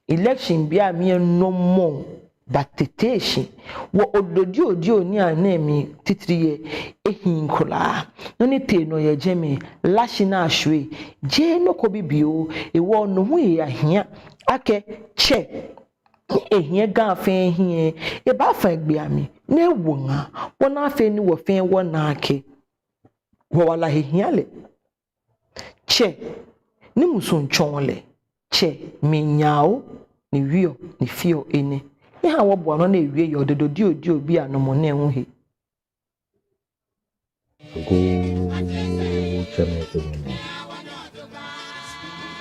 Election be mli lɛ nɔmɔ batete shi. Wɔ ododiodioo nii anɛɛ mli titri lɛ, ehiii kwraa. Nɔ ni tee nɔ yɛ jɛmɛ, la shi ni ashwie, jeee nɔ ko bibioo. Hewɔ no hu ehiaa akɛ tsɛ ni ehiɛ Ga fɛɛ hiɛ lɛ, ebaafa egbee amli ni ewo ŋaa, bɔ ni afee ni wɔfɛɛ wɔna akɛ wɔwala he hiaa lɛ. Tsɛ ni musuŋ tsɔɔ lɛ, tsɛ miinya o, ni wieɔ, ni feɔ enɛ. Eha wɔboa nɔ ni ewie yɛ ododiodioo bii anɔmɔ nɛɛ hu he. Agoo tsɛmɛi kɛ nyɛmɛi.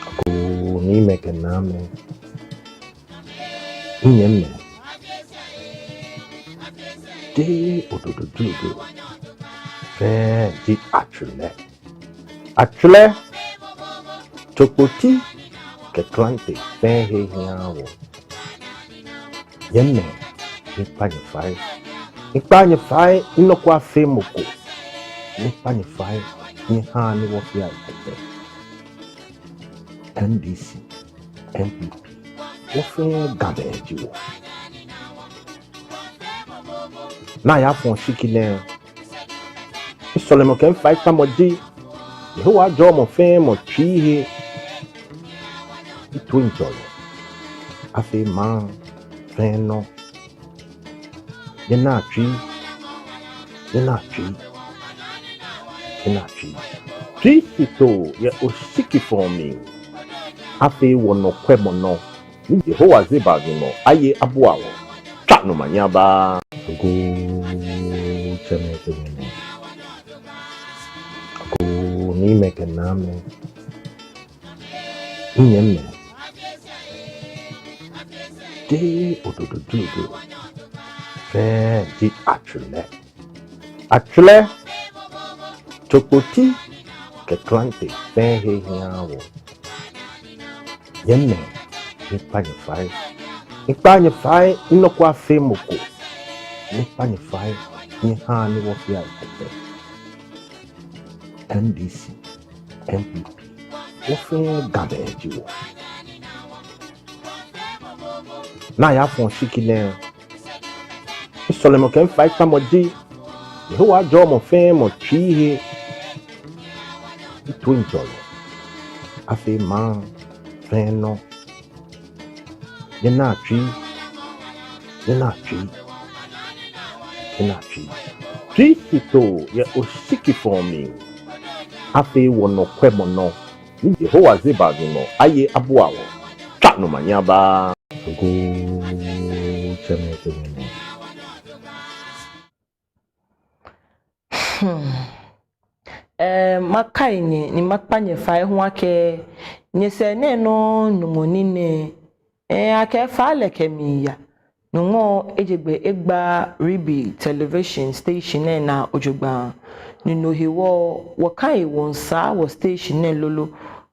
Agoo niimɛi kɛ naamɛi. Minyɛmimɛi. Jeee ododiodioo fɛɛ ji Atsilɛ. Atsilɛ, Tsokpoti kɛ Klante fɛɛ he hiaa wɔ. Nyɛmimɛi, miikpa nyɛ fai. Miikpa nyɛ fai, ni nɔ ko afee mɔ ko. Miikpa nyɛ fai, nyɛhaa ni wɔfea ekpɛtɛ. N D C, N P P, wɔfɛɛ Gamɛi ji wɔ. Naa Yaa Fɔɔ Shiki nɛɛ, misɔlemɔ kɛ mifaikpamɔ ji, Yehowa ajɔɔ mɔ fɛɛ mɔ tsui he. Mitoiŋjɔlɛ afee maŋ fɛɛ nɔ. Nyɛnaa tsui, nyɛnaa tsui, nyɛnaa tsui. Tsuishitoo yɛ oshikifɔɔ mli. Afee wɔnɔkwɛmɔnɔ. Ni Yehowa Zebaoth Nyɔŋmɔ aye abua wɔ. Tswa omanye aba. Agoo tsɛmɛi kɛ nyɛmɛi. Agoo niimɛi kɛ naamɛi. Minyɛmimɛi. Jeee ododiodioo fɛɛ ji Atsilɛ. Atsilɛ, Tsokpoti kɛ Klante fɛɛ he hiaa wɔ. Nyɛmimɛi, miikpa nyɛ fai. Miikpa nyɛ fai, ni nɔ ko afee mɔ ko. Miikpa nyɛ fai, nyɛhaa ni wɔfea ekpɛtɛ. N D C, N P P, wɔfɛɛ Gamɛi ji wɔ. Naa Yaa Fɔɔ Shiki nɛɛ, misɔlemɔ kɛ mifaikpamɔ ji, Yehowa ajɔɔ mɔ fɛɛ mɔ tsui he. Mitoiŋjɔlɛ afee maŋ fɛɛ nɔ. Nyɛnaa tsui, nyɛnaa tsui, nyɛnaa tsui. Tsisitoo yɛ oshikifɔɔ mli. Afee wɔnɔkwɛmɔnɔ. Ni Yehowa Zebaoth Nyɔŋmɔ aye abua wɔ. Tswa nɔ omanye aba. Agoo, tsɛmɛi kɛ nyɛmɛi. Hmm. Eh, makai nyɛ, ni makpa nyɛ fai hu akɛ nyɛsɛɛ nɛɛ nɔŋŋ Nyɔŋmɔ nine, eh, akɛ faa lɛ kɛ mi ya. Nyɔŋmɔ ejie gbɛ egba Ribi television station nɛɛ naa jogbaŋŋ. Ni no hewɔ wɔkai wɔmiisaa wɔ station nɛɛ lolo.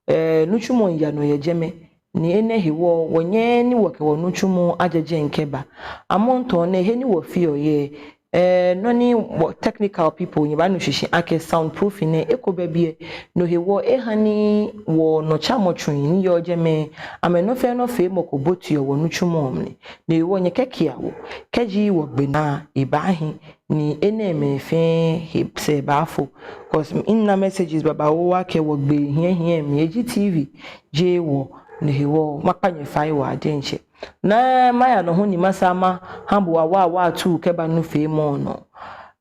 Eh, nitsumɔ miiya nɔ yɛ jɛmɛ. Ni enɛ hewɔ wɔnyɛɛɛ ni wɔkɛ wɔnitsumɔ ajɛ jɛi kɛba. Amrɔ nɛɛ he ni wɔfeɔ yɛ, eh, nɔ ni wɔ technical people nyɛbaanu shishi akɛ soundproofing nɛɛ eko bɛ biɛ. No hewɔ eha ni wɔnɔtsamɔtsui ni yɔɔ jɛmɛ, amɛnɔ fɛɛ nɔ feemɔ ko boteɔ wɔnitsumɔ mli. No hewɔ nyɛkɛɛa wɔ, kɛji wɔgbe naa ebaahi, ni enɛɛmɛi fɛɛ he sɛɛ baafo. 'Cause mina messages babaoo akɛ wɔgbe hiɛhiɛ mli, eji T V jeee wɔ. No hewɔ makpa nyɛ fai waa diɛŋtsɛ. Ni maya nɔ hu ni masaa maha bo awaawaa atuu kɛba nifeemɔ nɔ.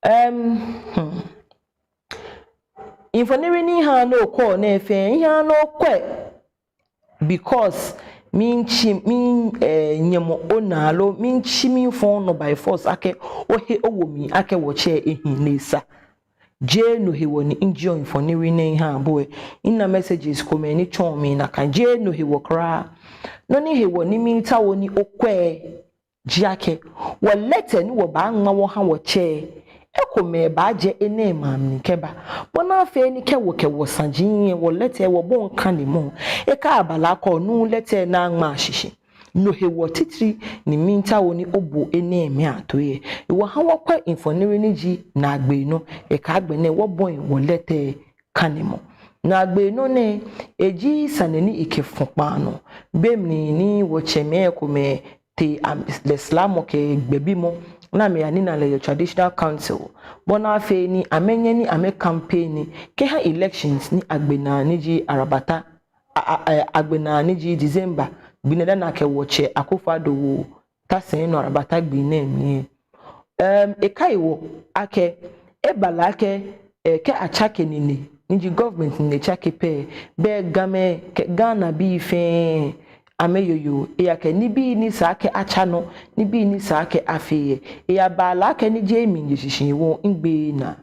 Em, hmm. Mfoniri ni miha ni okwɛ nɛɛ fɛɛ, miha ni okwɛ. Because miitsi, mi, eh, nyɛmɔ onaa loo, miitsi mifɔɔ nɔ by force akɛ ohe owo mli akɛ wɔtsɛ ehi ni esa. Jeee no hewɔ ni mijieɔ mfoniri nɛɛ miha bo lɛ. Mina messages komɛi ni tsɔɔ mi nakai, jeee no hewɔ kwraa. Nɔ ni hewɔ ni miitao ni okwɛ ji akɛ, wɔ letter ni wɔbaaŋma wɔha wɔtsɛ, ekomɛi baajɛ enɛɛmɛi amli kɛba. Bɔ ni afee ni kɛ wɔkɛ wɔsaji lɛ, wɔ letter wɔbɔi kanemɔ, ekaba lɛ akɛ onu letter ni aŋma shishi. No hewɔ titri ni miitao ni obo enɛɛmɛi atoi lɛ. Hewɔ ha wɔkwɛ mfoniri ni ji naagbee nɔ, ekɛ agbɛnɛ wɔbɔi wɔ letter kanemɔ. Naagbee nɔ nɛɛ, eji sane ni ekɛfɔ kpaa nɔ. Be mli ni wɔtsɛmɛi komɛi tee am-, lɛ slamɔ kɛ gbɛbimɔ, ni amɛyanina lɛ yɛ traditional council. Bɔ ni afee ni amɛnyɛ ni amɛ campaign ni kɛha elections ni agbe naa ni ji arabata, a, a, a, agbe naa ni ji December, gbi nɛɛ dani akɛ wɔtsɛ Akufo-Addo wo ta sɛi nɔ arabata gbi nɛɛ mli lɛ. Em, ekai wɔ akɛ, eba lɛ akɛ, eh, kɛ atsake nine, ni ji government nine tsake pɛ, bɛ Gamɛi kɛ Ghanabii fɛɛ amɛyoyoo, ejaakɛ nibii ni sa akɛ atsa nɔ, nibii ni sa akɛ afee lɛ, eyaba lɛ akɛ ni jeee mi miye shishi hewɔ migbeee naa.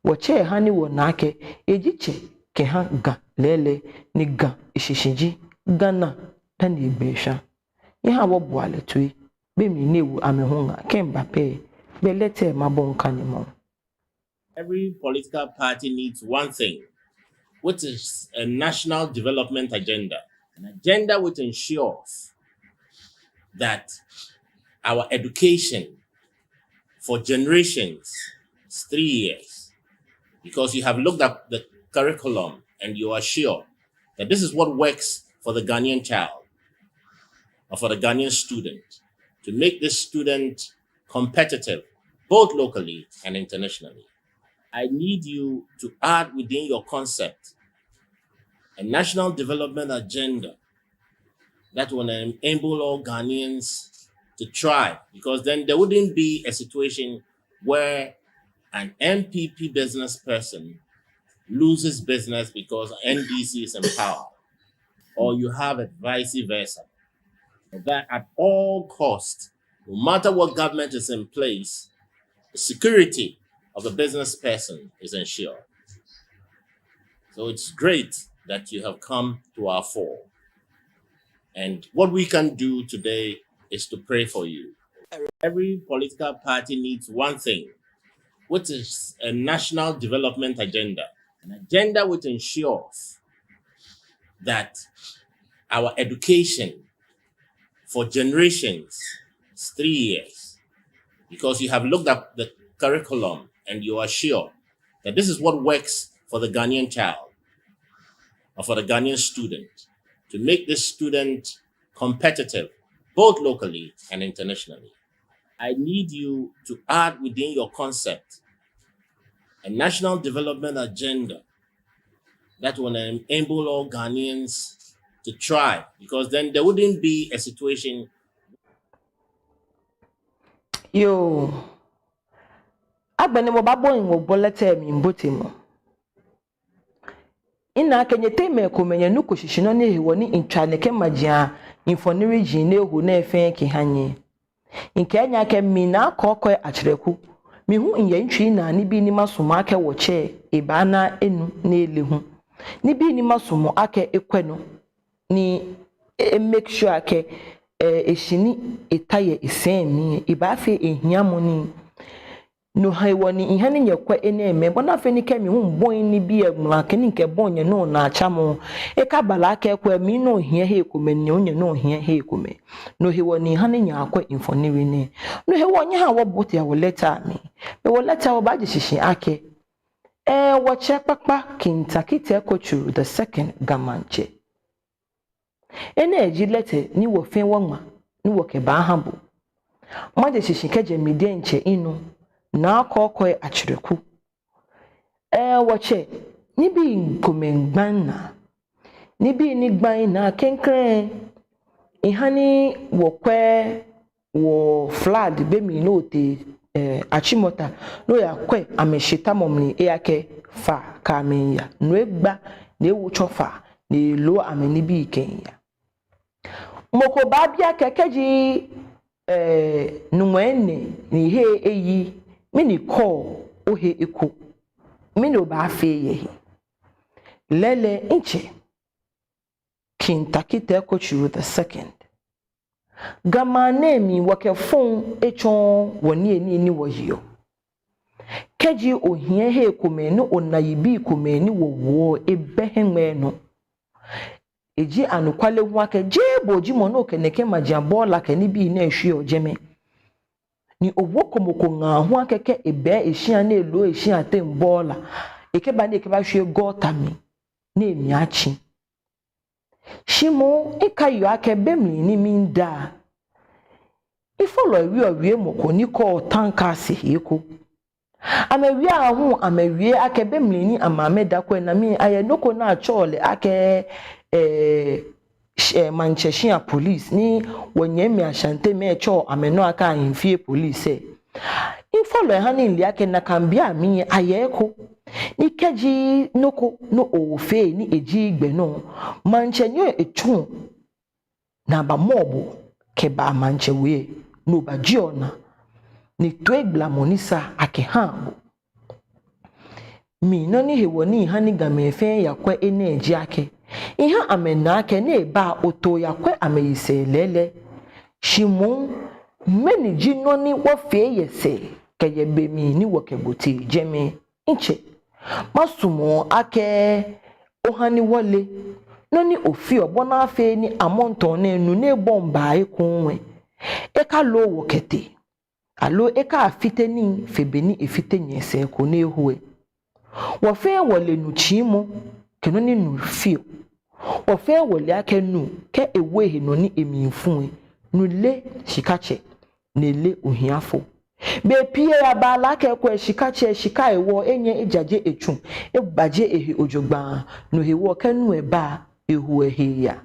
Wɔtsɛ ha ni wɔna akɛ, eji tsɛ kɛha Ga lɛɛlɛŋ, ni Ga eshishi ji Ghana dani egbee shwa. Nyɛhaa wɔboa lɛ toi, be mli ni ewo amɛ hu ŋaa, kɛ miba pɛ, belɛ tɛ mabɔi kanemɔ. Every political party needs one thing, which is a national development agenda, an agenda which ensures that our education for generations is three years, because you have looked at the curriculum and you are sure that this is what works for the Ghanaian child or for the Ghanaian student to make this student competitive, both locally and internationally. I need you to add within your concept a national development agenda that will enable all Ghanaians to thrive, because then there wouldn't be a situation where an N P P business person loses business because N D C is in power, or you have it vice versa. That at all costs, no matter what government is in place, the security of the business person is ensured. So it's great that you have come to our fore. And what we can do today is to pray for you. Every political party needs one thing, which is a national development agenda, an agenda which ensures that our education for generations is three years, because you have looked at the curriculum and you are sure that this is what works for the Ghanaian child or for the Ghanaian student to make this student competitive, both locally and internationally. I need you to add within your concept a national development agenda That will enable all Ghanaians to try, because then there wouldn't be a situation. Yoo. Agbɛnɛ wɔbaabɔi wɔbɔ lɛta lɛ mli botemɔ. Mina akɛ nyɛteŋ mɛi komɛi nyɛnuko shishi nɔ ni hewɔ ni mitswa nɛkɛ maji amfoniri ji ni eho nɛɛ fɛɛ kɛha nyɛ. Mikɛɛ nyɛ akɛ mi Naa Kɔɔkɔi Akyerɛku, mi hu miyɛ mitsui naa nibii ni masumɔ akɛ wɔtsɛ ebaana enu ni ele hu. Nibii ni masumɔ akɛ ekwɛ nɔ ni e-make sure akɛ, eh, eshi ni eta yɛ esɛɛ mli lɛ, ebaafee ehiamɔ nii. No hewɔ ni miha ni nyɛkwɛ enɛɛmɛi, bɔ ni afee ni kɛ mi hu mibɔi nibii lɛ ŋmla kɛ ni mikɛbɔi nyɛnɔ naatsamɔ, ekaba lɛ akɛ ekwɛ mi nɔ hiɛ hei komɛi, nyɛ hu nyɛnɔ hiɛ hei komɛi. No hewɔ ni miha ni nyɛyakwɛ mfoniri nɛɛ. No hewɔ nyɛhaa wɔbotea wɔ lɛta mli. Be wɔ lɛta wɔbaaje shishi akɛ, eh, wɔtsɛ kpakpa King Tackie Teiko Tsuru the second Ga Maŋtsɛ. Enɛ ji lɛta ni wɔfɛɛ wɔŋma ni wɔkɛbaaha bo. Maje shishi kɛjɛ mi diɛŋtsɛ minɔ, Naa Kɔɔkɔi Akyerɛku. Eh, wɔtsɛ, nibii komɛi gba minaa. Nibii ni gba minaa klɛŋklɛŋ, miha ni wɔkwɛ wɔ flood be mli ni otee, eh, Achimota, ni oyakwɛ amɛshitamɔ mli, eyakɛ faa kɛ amɛmiiya. No egba ni ewo tsɔ faa ni elo amɛnibii kɛmiiya. Mɔ ko baabi akɛ kɛji, eh, nyɔŋmai enɛ ni hei eyi, mɛni kɔɔ ohe eko, mɛni obaafee yɛ he? Lɛɛlɛŋ, mitsɛ King Tackie Teiko Tsuru the second. Ga maŋ nɛɛ mli wɔkɛ fɔŋ etsɔɔɔ wɔ niyenii ni wɔyeɔ. Kɛji ohiɛ hei komɛi ni ona yibii komɛi ni wɔwoɔ ebɛ hiɛŋmɛi nɔ, eji anɔkwale hu akɛ jeee bo ji mɔ ni okɛ nɛkɛ maji abɔɔla kɛ nibii nɛɛ shwieɔ jɛmɛ. Ni owoko mɔ ko ŋaa hu akɛ kɛ ebɛ eshia ni elo eshia teŋ bɔɔla, ekɛba ni ekɛbashwie gɔta mli ni emli atsi. Shi moŋ mikaiɔ akɛ be mli ni miida, mifɔlɔi wieɔ wiemɔ ko ni kɔɔ tank ase he eko. Amɛwie aahu amɛwie akɛ be mli ni amɛ amɛda kwɛ naa mli ayɛ nɔ ko ni atsɛɔ lɛ akɛ, eh, sh-, eh, maŋtsɛ shia police ni wɔnyɛmimɛi Ashantemɛi tsɛɔ amɛnɔ akɛ Ahemfie police lɛ. Mifɔlɔi ha ni mile akɛ nakai beiaŋ mli ayɛ eko. Ni kɛji nɔ ko ni ofee ni eji gbɛ nɔ, maŋtsɛ nyɛɔ etsuɔ ni abamɔɔ bo kɛbaa maŋtsɛ we ni obajieɔ naa ni toigbalamɔ ni sa akɛhaa bo. Mi nɔ ni hewɔ ni miha ni Gamɛi fɛɛ yakwɛ enɛ ji akɛ, miha amɛna akɛ ni eba oto oyakwɛ amɛyisɛɛ lɛɛlɛŋ. Shi moŋ, mɛni ji nɔ ni wɔfee yɛ sɛɛ kɛjɛ be mli ni wɔkɛ bo tee jɛmɛ? Mitsɛ, masumɔ akɛ oha ni wɔle nɔ ni ofeɔ bɔ ni afee ni amrɔ nɛɛ nu ni ebɔi baa ekoŋŋ lɛ, ekalo wɔ kɛtee, aloo ekafite nii fe be ni efite nyɛsɛɛ ko ni eho lɛ. Wɔfɛɛ wɔle nu tsiimɔ kɛ nɔ ni nu feɔ. Wɔfɛɛ wɔle akɛ nu kɛ ewo ehe nɔ ni emli fu lɛ, nu leee shikatsɛ, ni eleee ohiafo. Bei pii abaa lɛ akɛ ekolɛ shikatsɛ, shika ewɔ, enyɛ ejaje etsu, ebaje ehe jogbaŋŋ, no hewɔ kɛ nu lɛ ba lɛ, ehoɔ ehe yaa.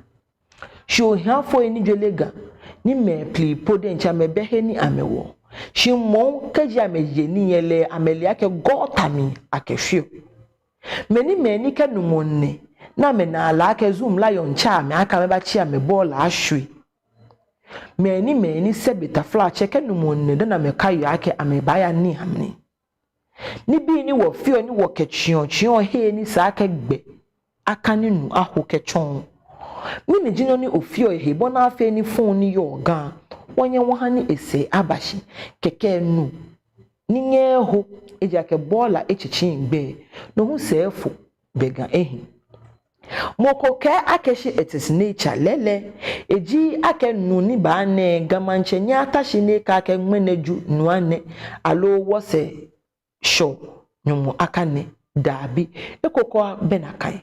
Shi ohiafoi ni jwere Ga, ni mɛi pii po diɛŋtsɛ amɛbɛ he ni amɛwɔɔ. Shi moŋ kɛji amɛye nii lɛ, amɛle akɛ gɔta mli akɛshwieɔ. Mɛi ni, mɛi ni kɛ numɔ nɛ, ni amɛnaa lɛ akɛ zoo lion tsɛ amɛ akɛ amɛbatsi amɛbɔɔla ashwie. Mɛi ni, mɛi ni sɛbe taflatsɛ kɛ numɔ nɛ dani amɛkaiɔ akɛ amɛbaaya nii amli. Nibii ni wɔfeɔ ni wɔkɛtsiɔ, tsiɔ hei ni sa akɛ gbɛ akane nu aho kɛtsɔɔ. Mɛni ji nɔ ni ofeɔ yɛ he bɔ ni afee ni fɔŋ ni yɔɔ Ga, wɔnyɛ wɔha ni esɛɛ aba shi, kɛkɛ nu ni nyɛɛɛ eho, ejaakɛ bɔɔla etsitsi gbɛ, no hu sɛɛ efo, bɛ Ga ehi. Mɔ ko kɛɛ akɛ shi it is nature, lɛɛlɛŋ, eji akɛ nu ni baa nɛɛ, Ga Maŋtsɛ nyɛŋ ata shi ni ekɛɛ akɛ ŋmɛnɛ ju nu anɛ, aloo wɔsɛɛ Shɔ Nyɔŋmɔ akanɛ, daabi, eko kwraa bɛ nakai.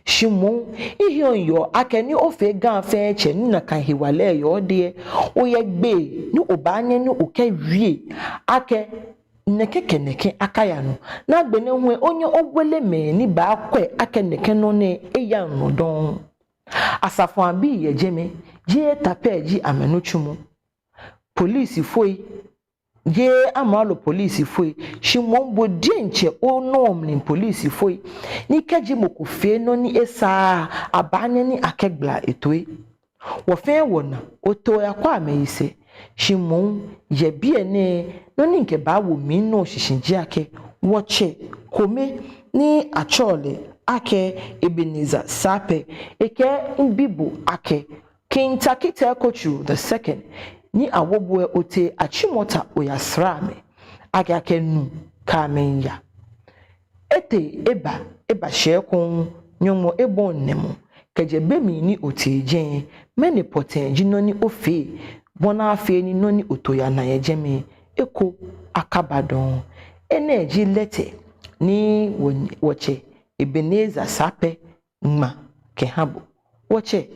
Shi moŋ, mihiɔ miyeɔ akɛ ni ofee Ga fɛɛ tsɛ ni nakai hewalɛ yɔɔ diɛ, oyɛ gbee ni obaanyɛ ni okɛwie akɛ nɛkɛ kɛ nɛkɛ akaya nɔ. Ni agbɛnɛ hu lɛ, onyɛ owele mɛi ni baakwɛ akɛ nɛkɛ nɔ nɛɛ eyaŋ nɔ dɔŋŋ. Asafoabii yɛ jɛmɛ, jeee ta pɛ ji amɛnitsumɔ. Polisifoi, jeee amralo polisifoi, shi moŋ bo diɛŋtsɛ onɔ mli polisifoi. Ni kɛji mɔ ko fee nɔ ni esaaa, abaanyɛ ni akɛgbala etoi. Wɔ fɛɛ wɔna, otee oyakwɛ amɛyisɛɛ, shi moŋ yɛ biɛ nɛɛ, nɔ ni mikɛbaawo mli nɔ shishi ji akɛ, wɔtsɛ kome ni atsɛɔ lɛ akɛ Ebenezer Sarpɛ, ekɛɛ mibi bo akɛ, King Tackie Teiko Tsuru the second, ni awo bo lɛ otee Achimota oyasara amɛ, akɛ akɛ nu kɛ amɛ miiya. Etee eba, ebashɛ ekoŋŋ, Nyɔŋmɔ ebɔi nɛmɔ. Kɛjɛ be mli ni otee jɛi, mɛni pɔtɛɛ ji nɔ ni ofee, bɔ ni afee ni nɔ ni oto oyana yɛ jɛmɛ lɛ, eko akaba dɔŋŋ? Enɛ ji lɛtɛ ni wɔ, wɔtsɛ Ebenezer Sarpɛ ŋma kɛha bo. Wɔtsɛ,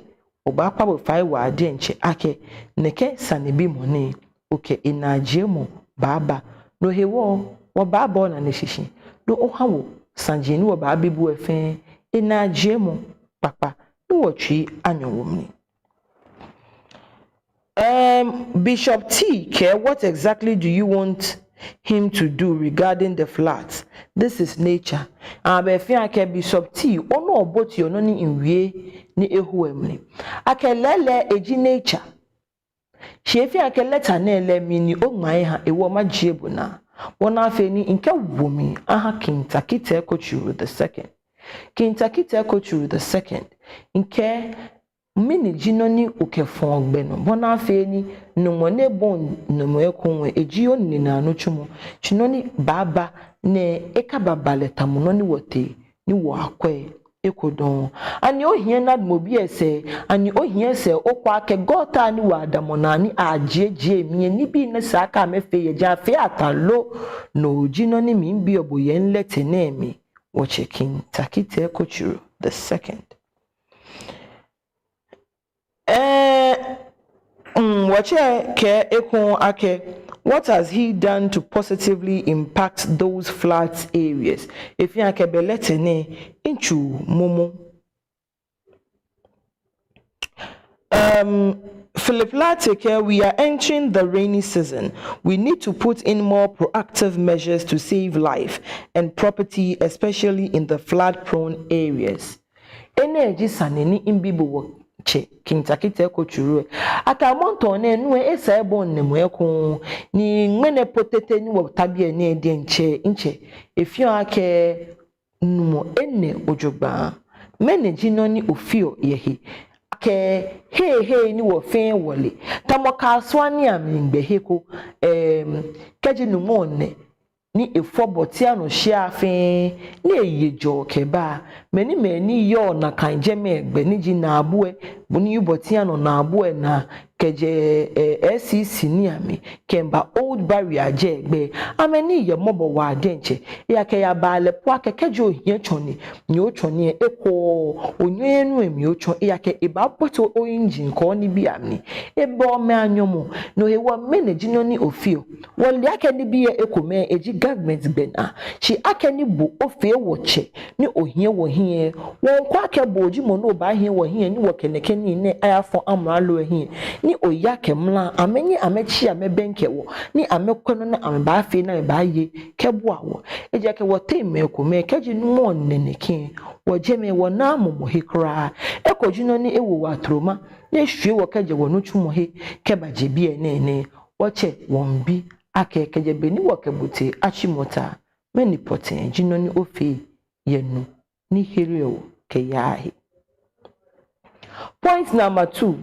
wɔbaakpa bo fai waa diɛŋtsɛ akɛ, nɛkɛ sanebimɔ nɛɛ, okɛ enaajiemɔ baaba. No hewɔ, wɔbaaba onane shishi, ni oha wɔ saji ni wɔbaabi bo lɛ fɛɛ enaajiemɔ kpakpa, ni wɔtsui anyɔ wɔmli. Um, Bishop T kɛɛ, what exactly do you want him to do regarding the floods? This is nature. Abɛ fɛɛ akɛ Bishop T, onɔ obotiɔ nɔ ni miwie ni eho lɛ mli. Akɛ lɛɛlɛŋ eji nature. Shi efee akɛ lɛta nɛɛ lɛ mi ni oŋma eha, hewɔ majie bo naa. Bɔ ni afee ni mikɛwo mli aha King Tackie Teiko Tsuru the second. King Tackie Teiko Tsuru the second, mikɛɛ, mɛni ji nɔ ni okɛfɔɔ gbɛ nɔ, bɔ ni afee ni nɔ mɔ ni ebɔi nɛmɔ ekoŋŋ lɛ, eji onine naa nitsumɔ, shi nɔ ni baaba nɛɛ ekababa lɛ tamɔ nɔ ni wɔtee ni wɔyakwɛ eko dɔŋŋ. Ani ohiɛ nadumɔ biɛ sɛɛ, ani ohiɛ sɛɛ okwɛ akɛ gɔta ni wɔdamɔ naa ni ajiejie mli lɛ, nibii ni esa akɛ amɛfee yɛ jɛi afee ata lo? No ji nɔ ni mibiɔ bo yɛ lɛtɛ nɛɛ mli, wɔtsɛ King Tackie Teiko Tsuru the second. Eh, mm, wɔtsɛ kɛɛ ekoŋŋ akɛ, what has he done to positively impact those flood areas? Efee akɛ bɛ lɛtɛ nɛɛ, mitsuu momo. Um, Philip Lartey kɛɛ, we are entering the rainy season. We need to put in more proactive measures to save life and property, especially in the flood-prone areas. Enɛ ji sane ni mibi bo wɔtsɛ King Tackie Teiko Tsuru lɛ. Akɛ amrɔ nɛɛ nuu lɛ esa ebɔi nɛmɔ ekoŋŋ, ni ŋmɛnɛ po tete ni wɔta biɛ nɛɛ diɛŋtsɛ, mitsɛ, efeɔ akɛ numɔ enɛ jogbaŋŋ. Mɛni ji nɔ ni ofeɔ yɛ he? Akɛ hei hei ni wɔ fɛɛ wɔle, tamɔ Kasoa ni amɛmiigbɛ he ko, em, kɛji nuumo nɛɛ ni efɔ Botianɔ shia fɛɛ, ni eye jɔɔ kɛba, mɛi ni, mɛi ni yɔɔ nakai jɛmɛ gbɛ ni ji naabu lɛ, bɔ ni Botianɔ naabu lɛ naa, kɛjɛ, eh, S C C ni amɛ, kɛmiiba Old Barrier jɛ gbɛ, amɛ ni yɛ mɔbɔ waa diɛŋtsɛ, eya kɛ yabaa lɛ po akɛ kɛji ohiɛ tsɔne, ni otsɔne lɛ eko, onyɛɛɛ nu lɛ mli otsɔ, eya kɛ ebaabote o engine kɛ onibii amli, ebɛ omɛ anyɔmɔ. No hewɔ mɛni ji nɔ ni ofeɔ? Wɔle akɛ nibii lɛ ekomɛi eji government gbɛ naa, shi akɛni bo ofee wɔtsɛ ni ohiɛ wɔhiɛ, wɔmiikwɛ akɛ bo ji mɔ ni obaahiɛ wɔhiɛ ni wɔkɛ nɛkɛ nii nɛɛ ayafɔ amralo lɛ hiɛ, ni oya kɛ mla, amɛnyɛ amɛtsi amɛbɛŋkɛ wɔ, ni amɛkwɛ nɔ ni amɛbaafee ni amɛbaaye kɛbua wɔ. Ejaakɛ wɔteŋ mɛi komɛi kɛji nuumo nɛɛ nɛkɛ, wɔjɛmɛ wɔnaaa mɔmɔ he kwraa. Eko ji nɔ ni ewo wɔ atroma, ni eshwie wɔ kɛjɛ wɔnitsumɔ he kɛbaje biɛ nɛɛ nɛɛ. Wɔtsɛ, wɔmiibi akɛ kɛjɛ be ni wɔkɛ bo tee Achimota, mɛni pɔtɛɛ ji nɔ ni ofee yɛ nu ni hereɔ wɔ kɛyaa he? Point number two.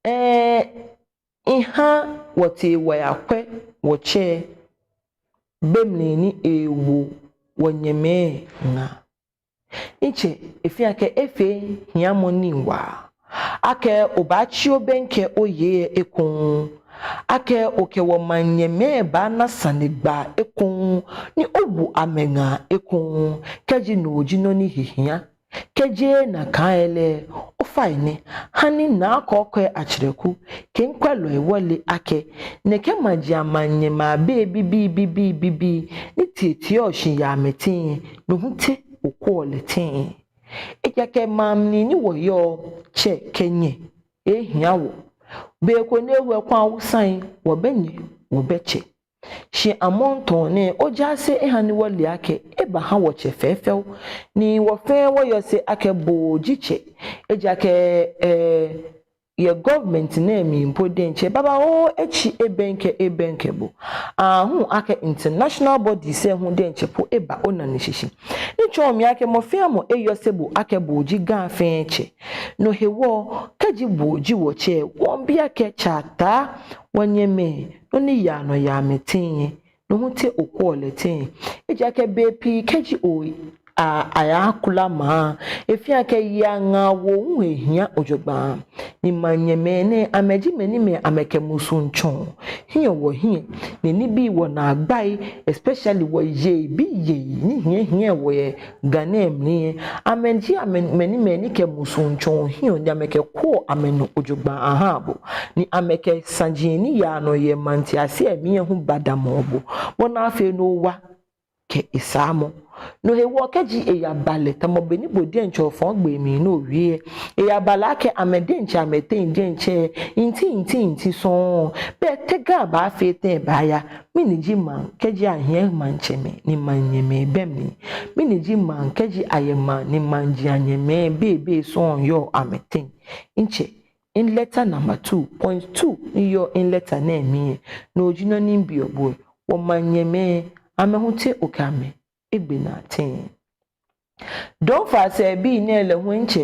Eh, miha wɔtee wɔyakwɛ wɔtsɛ be mli ni ewo wɔnyɛmɛi ŋaa. Mitsɛ, efee akɛ efee hiamɔ nii waa akɛ obaatsi obɛŋkɛ ohe ekoŋŋ, akɛ okɛ wɔmaŋnyɛmɛi baana sanegbaa ekoŋŋ, ni owo amɛ ŋaa ekoŋŋ, kɛji no ji nɔ ni he hiaa. Kɛjeee nakai lɛ, ofainɛ, hani Naa Kɔɔkɔi Akyerɛku kɛ mikwɛlɔi wɔle akɛ nɛkɛ maji amanyɛmɛi abɛi bibii bibii bibii ni tieteɔ shi yɛ amɛteŋ, no hu te okwɛɔ lɛ tɛŋŋ? Ejaakɛ maŋ mli ni wɔyɔɔ, tsɛ kɛ nyɛ, ehia wɔ. Be ko ni ewie kɔ awusai, wɔbɛ nyɛ, wɔbɛ tsɛ. Shi amrɔ nɛɛ, ojaase eha ni wɔle akɛ ebaha wɔ tsɛ fɛfɛo, ni wɔ fɛɛ wɔyɔse akɛ bo ji tsɛ. Ejaakɛ, eh, yɛ government nɛɛ mli po diɛŋtsɛ, babaoo etsi ebɛŋkɛ, ebɛŋkɛ bo. Aahu akɛ international bodies lɛ hu diɛŋtsɛ po eba onane shishi. Ni tsɔɔ mi akɛ mɔ fɛɛ mɔ eyɔse bo akɛ bo ji Ga fɛɛ tsɛ. No hewɔ, kɛji bo ji wɔtsɛ, wɔmiibi akɛ Tsɛ Ataa, wɔnyɛmɛi, nɔ ni yaa nɔ yɛ amɛteŋ lɛ, no hu te okwɛɔ lɛ tɛŋŋ? Ejaakɛ bei pii kɛji o, a, ayakula maŋ, efeɔ akɛ yei aŋaawoo hu ehia jogbaŋŋ. Ni maŋnyɛmɛi nɛɛ, amɛji mɛi ni mɛi amɛkɛ musuŋtsɔlɛ hiɔ wɔhiɛ, ni nibii wɔnaagbai, especially wɔyei biyei ni hiɛhiɛ wɔ yɛ Ga nɛɛ mli lɛ, amɛji amɛ, mɛi ni mɛi ni kɛ musuŋtsɔlɛ hiɔ ni amɛkɛkwɛɔ amɛnɔ jogbaŋŋ ahaa bo, ni amɛkɛ saji ni yaa nɔ yɛ maŋtiase lɛ mli lɛ hu badamɔɔ bo, bɔ ni afee ni owa kɛ esaamɔ. No hewɔ kɛji eyaba lɛ, tamɔ bɔ ni bo diɛŋtsɛ ofɔɔ gbee mli ni owie lɛ, eyaba lɛ akɛ amɛ diɛŋtsɛ amɛteŋ diɛŋtsɛ, nti, nti, nti sɔŋŋ, bɛ te Ga baafee tɛŋŋ baaya? Mɛni ji maŋ kɛji ahiɛ maŋtsɛmɛi ni maŋnyɛmɛi bɛ mli? Mɛni ji maŋ kɛji ayɛ maŋ ni maŋjiaŋnyɛmɛi bebe sɔŋŋ yɔɔ amɛteŋ? Ntsɛ, mi letter number two, point two ni yɔɔ mi letter nɛɛ mli lɛ, no ji nɔ ni mibiɔ bo lɛ, wɔmaŋnyɛmɛi, amɛ hu te okɛ amɛ egbe naa tɛŋŋ? Dɔŋfasɛi bii nɛɛ lɛ hu ntsɛ,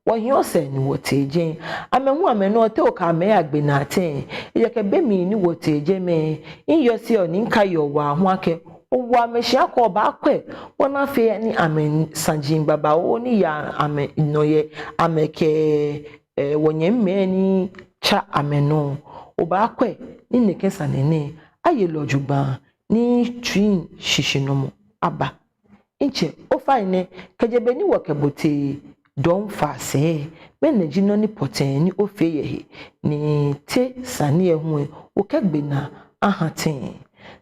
wɔhiɔ sɛɛ ni wɔtee jɛi. Amɛ hu amɛnɔ te okɛ amɛ yagbe naa tɛŋŋ? Ejaakɛ be mli ni wɔtee jɛmɛ lɛ, miyɔseɔ ni mikaiɔ wɔ aahu akɛ, owo amɛ shi akɛ obaakwɛ, bɔ ni afee ni amɛsaji babaoo ni yaa amɛnɔ yɛ amɛkɛ, eh, wɔnyɛmimɛi ni tsa amɛnɔ, obaakwɛ ni nɛkɛ sane nɛɛ aye lɛ jogbaŋŋ ni tsui shishinumɔ aba. Ntsɛ, ofainɛ, kɛjɛ be ni wɔkɛ bo tee Dɔŋfasɛi, mɛni ji nɔ ni pɔtɛɛ ni ofee yɛ he, ni te sane lɛ hu lɛ okɛgbe naa aha tɛŋŋ?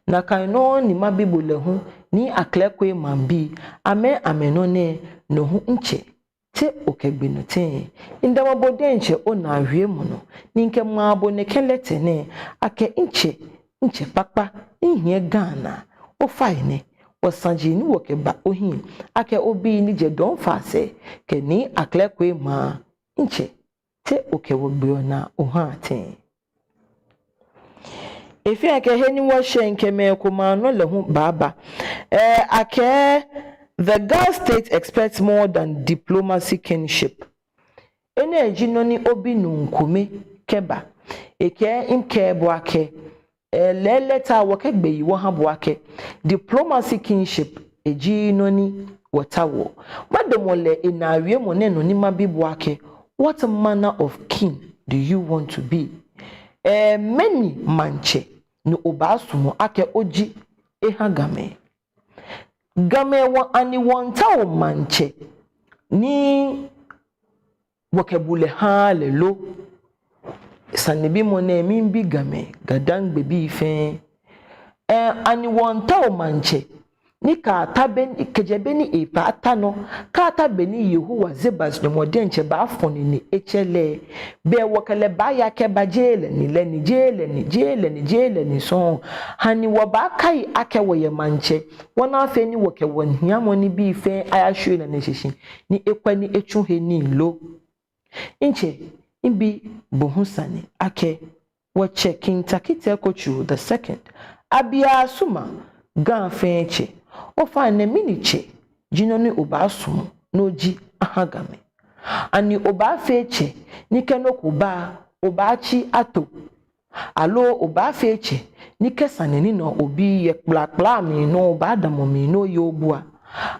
Nakai nɔŋŋ ni mabi bo lɛ hu, Nii Aklekwe Maŋbii, amɛ, amɛnɔ nɛɛ, no hu ntsɛ, te okɛgbe nɔ tɛŋŋ? Midamɔ bo diɛŋtsɛ onaa wiemɔ nɔ, ni mikɛŋmaa bo nɛkɛ letter nɛɛ, akɛ ntsɛ, ntsɛ kpakpa, mihiɛ Ga naa, ofainɛ, wɔsaji ni wɔkɛba ohiɛ, akɛ obi ni jɛ Dɔŋfasɛi, kɛ Nii Aklekwe Maŋ, ntsɛ, te okɛ wɔ gbeɔ naa ohaa tɛŋŋ? Efeɔ akɛ he ni wɔshɛ mikɛ mɛi komɛi anɔ lɛ hu baaba. Eh, akɛ, the Ga state expects more than diplomacy kinship. Enɛ ji nɔ ni obi nuu kome kɛba. Ekɛɛ mikɛɛ bo akɛ, eh, lɛɛlɛŋ ta wɔkɛgbe yi wɔha bo akɛ diplomacy kinship, eji nɔ ni wɔtaoɔ. Madamɔ lɛ enaa wiemɔ nɛɛ nɔ ni mabi bo akɛ, what manner of king do you want to be? Eh, mɛni maŋtsɛ ni obaasumɔ akɛ oji eha Gamɛi? Gamɛi wɔ, ani wɔmiitao maŋtsɛ ni wɔkɛ bulɛ haa lɛ lo? Sanebimɔ nɛɛ miibi Gamɛi, Ga-Dangme bii fɛɛ. Eh, ani wɔmiitao maŋtsɛ ni kɛta be, kɛjɛ be ni epa ta nɔ, kɛta be ni Yehowa Zebaot Nyɔŋmɔ diɛŋtsɛ baafɔ nine etsɛ lɛ, bɛ wɔkɛ lɛ baaya kɛba jeee lɛ ni, lɛ ni, jeee lɛ ni, jeee lɛ ni, jeee lɛ ni sɔŋŋ? Hani wɔbaakai akɛ wɔyɛ maŋtsɛ, bɔ ni afee ni wɔkɛ wɔhiamɔ nibii fɛɛ ayashwie nane shishi, ni ekwɛ ni etsu he nii lo? Ntsɛ, mibi bo hu sane akɛ, wɔtsɛ King Tackie Teiko Tsuru the second, Abiasuma, Ga fɛɛ tsɛ, ofainɛ mɛni tsɛ ji nɔ ni obaasumɔ ni oji aha Gamɛi? Ani obaafee tsɛ ni kɛ nɔ ko ba, obaatsi ato? Aloo obaafee tsɛ ni kɛ sane ni nɔ obi yɛ kplakpla mli nɔ, obaadamɔ mli ni oye obua?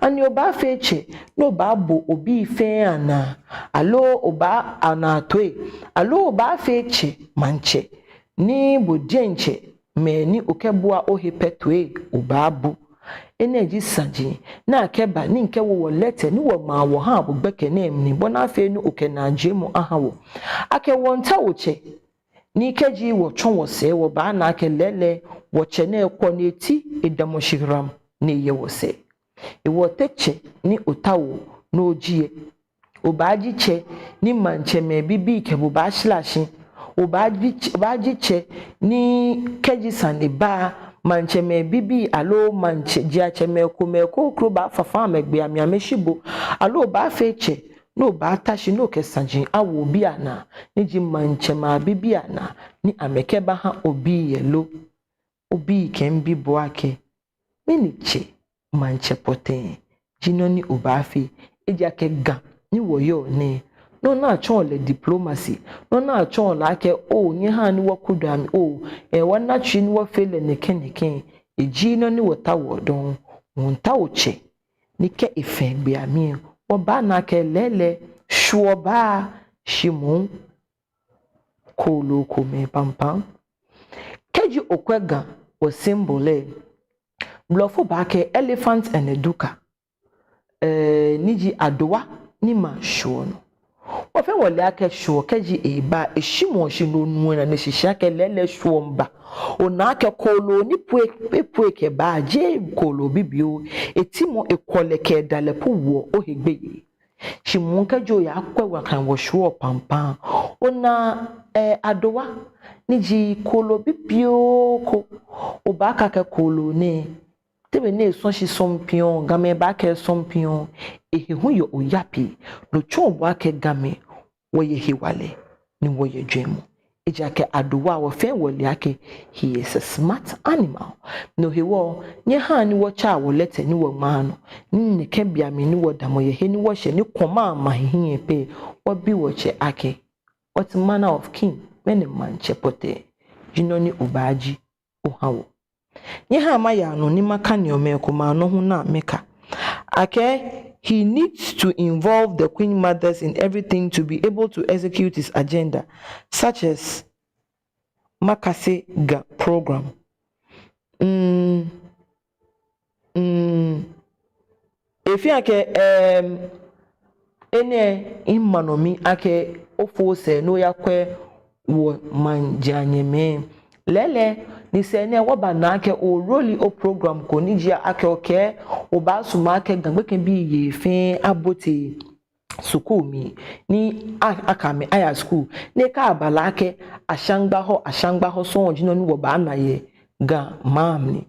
Ani obaafee tsɛ ni obaabo obii fɛɛ anaa, aloo obaa anaa toi? Aloo obaafee tsɛ maŋtsɛ ni bo diɛŋtsɛ mɛi ni okɛbua ohe pɛ toi obaabu? Enɛ ji saji ni akɛba ni mikɛwo wɔ lɛtɛ ni wɔŋmaa wɔhaa bo gbɛkɛ nɛɛ mli, bɔ ni afee ni okɛ naajiemɔ aha wɔ. Akɛ wɔmiitao tsɛ, ni kɛji wɔtsɔ wɔsɛɛ wɔbaana akɛ lɛɛlɛŋ wɔtsɛ nɛɛ kwɔ ni eti edamɔ shi haram ni eyɛ wɔsɛɛ. Hewɔ te tsɛ ni otaoɔ ni oji lɛ? Obaaji tsɛ ni maŋtsɛmɛi bibii kɛ bo baashara shi. Obaaji tsɛ, obaaji tsɛ ni kɛji sane ba, maŋtsɛmɛi bibii aloo maŋtsɛ, jiatsɛmɛi komɛi kroko baafafa amɛgbee amli amɛshi bo. Aloo obaafee tsɛ ni obaata shi ni okɛ saji awo obii anaa, ni ji maŋtsɛmɛi abibii anaa, ni amɛkɛbaha obii lɛ lo? Obi kɛ mibi bo akɛ, mɛni tsɛ maŋtsɛ pɔtɛɛ ji nɔ ni obaafee? Ejaakɛ Ga ni wɔyɔɔ nɛɛ, nɔ ni atsɔɔ lɛ diplomacy, nɔ ni atsɔɔ lɛ akɛ oo, nyɛhaa ni wɔkudaa mli oo, ee, wɔna tsui ni wɔfee lɛ nɛkɛ nɛkɛ, eji nɔ ni wɔtaoɔ dɔŋŋ. Wɔmiitao tsɛ ni kɛ efee gbɛ amli lɛ, wɔbaana akɛ lɛɛlɛŋ shwuɔ baa, shi moŋ kooloo komɛi pampam. Kɛji okwɛ Ga wɔ symbol lɛ, Blɔfo baakɛɛ elephant and a duka, ee, ni ji adowa ni ma shwuɔ nɔ. Wɔfɛɛ wɔle akɛ shwuɔ kɛji eba, eshimɔɔ shi ni onuɔ enane shishi akɛ lɛɛlɛŋ shwuɔ miiba. Ona akɛ kooloo ni pue, epue kɛba, jeee kooloo bibioo, etimɔ, ekwɔlɛ kɛ edalɛ po woɔ ohe gbeyei. Shi moŋ kɛji oyakwɛ wɔ Ga wɔ shwuɔ pampam, ona, ee, adowa ni ji kooloo bibioo ko, obaakɛɛ akɛ kooloo nɛɛ, te be ni esɔ shi sɔŋŋ piɔŋ, Gamɛi baakɛɛ sɔŋŋ piɔŋ, ehe hu yɔɔ oya pii, no tsɔɔ bo akɛ Gamɛi wɔyɛ hewalɛ ni wɔyɛ jwɛŋmɔ. Ejaakɛ adowa wɔfɛɛ wɔle akɛ he is a smart animal. No hewɔ, nyɛhaa ni wɔtsa wɔ lɛtɛ ni wɔŋmaa nɔ, ni nɛkɛ be amli ni wɔdamɔ yɛ he ni wɔshɛ ni kɔma ama hihiɛ pɛ, wɔbi wɔtsɛ akɛ, what manner of king, mɛni maŋtsɛ pɔtɛɛ ji nɔ ni obaaji oha wɔ? Nyɛhaa maya nɔ ni makaneɔ mɛi komɛi anɔ hu ni amɛka. Akɛ, he needs to involve the queen mothers in everything to be able to execute his agenda, such as Makase Ga program. Mm, mm, efeɔ akɛ, em, enɛ, mimanɔ mi akɛ ofo sɛɛ ni oyakwɛ wɔ maŋ jiaŋnyɛmɛi. Lɛɛlɛŋ, ni sɛɛ nɛɛ wɔbaana akɛ o-role o-program ko ni ji akɛ okɛɛ obaasumɔ akɛ Ga gbekɛbii yei fɛɛ abote sukuu mli, ni a-, akɛ amɛ aya sukuu. Ni kɛ aba lɛ akɛ ashangba hɔ, ashangba hɔ sɔŋŋ ji nɔ ni wɔbaana yɛ Ga maŋ mli.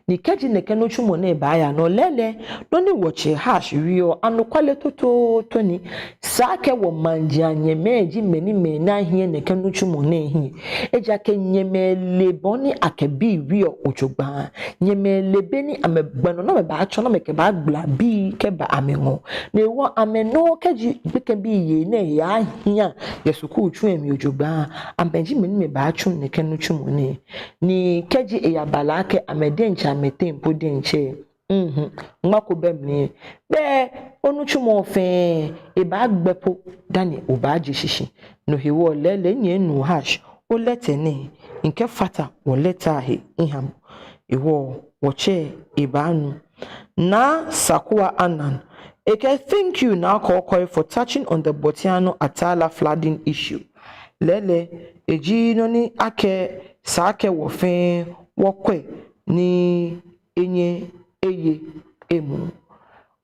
Ni kɛji nɛkɛ nitsumɔ nɛɛ baaya nɔ lɛɛlɛŋ, nɔ ni wɔtsɛ Hash wieɔ, anɔkwale totooto ni. Esa akɛ wɔ maŋ jiaŋnyɛmɛi ji mɛi ni mɛi ni ahiɛ nɛkɛ nitsumɔ nɛɛ hiɛ. Ejaakɛ nyɛmɛi le bɔ ni akɛ bii wieɔ jogbaŋŋ. Nyɛmɛi le be ni amɛgba nɔ ni amɛbaatsɔ ni amɛkɛbaagbala bii kɛba amɛŋɔɔ. No hewɔ amɛnɔ kɛji gbekɛbii yei nɛɛ yahiɛ yɛ sukuu tsu lɛ mli jogbaŋŋ, amɛji mɛi ni amɛbaatsu nɛkɛ nitsumɔ nɛɛ. Ni kɛji eyaba lɛ akɛ amɛ diɛŋtsɛ amɛteŋ po diɛŋtsɛ, mhm, ŋma ko bɛ mli. Bɛ onitsumɔ fɛɛ ebaagbɛ po dani obaaje shishi. No hewɔ lɛɛlɛŋ nyɛnu Hash, olɛtɛ nɛɛ, mikɛfata wɔ lɛtɛ ahe miha bo. Hewɔ wɔtsɛ ebaanu. Naa Sakua Anan, ekɛɛ, thank you Naa Kɔɔkɔi for touching on the Botiano Atala flooding issue. Lɛɛlɛŋ, eji nɔ ni akɛ esa akɛ wɔ fɛɛ wɔkwɛ ni enyɛ eye emuu.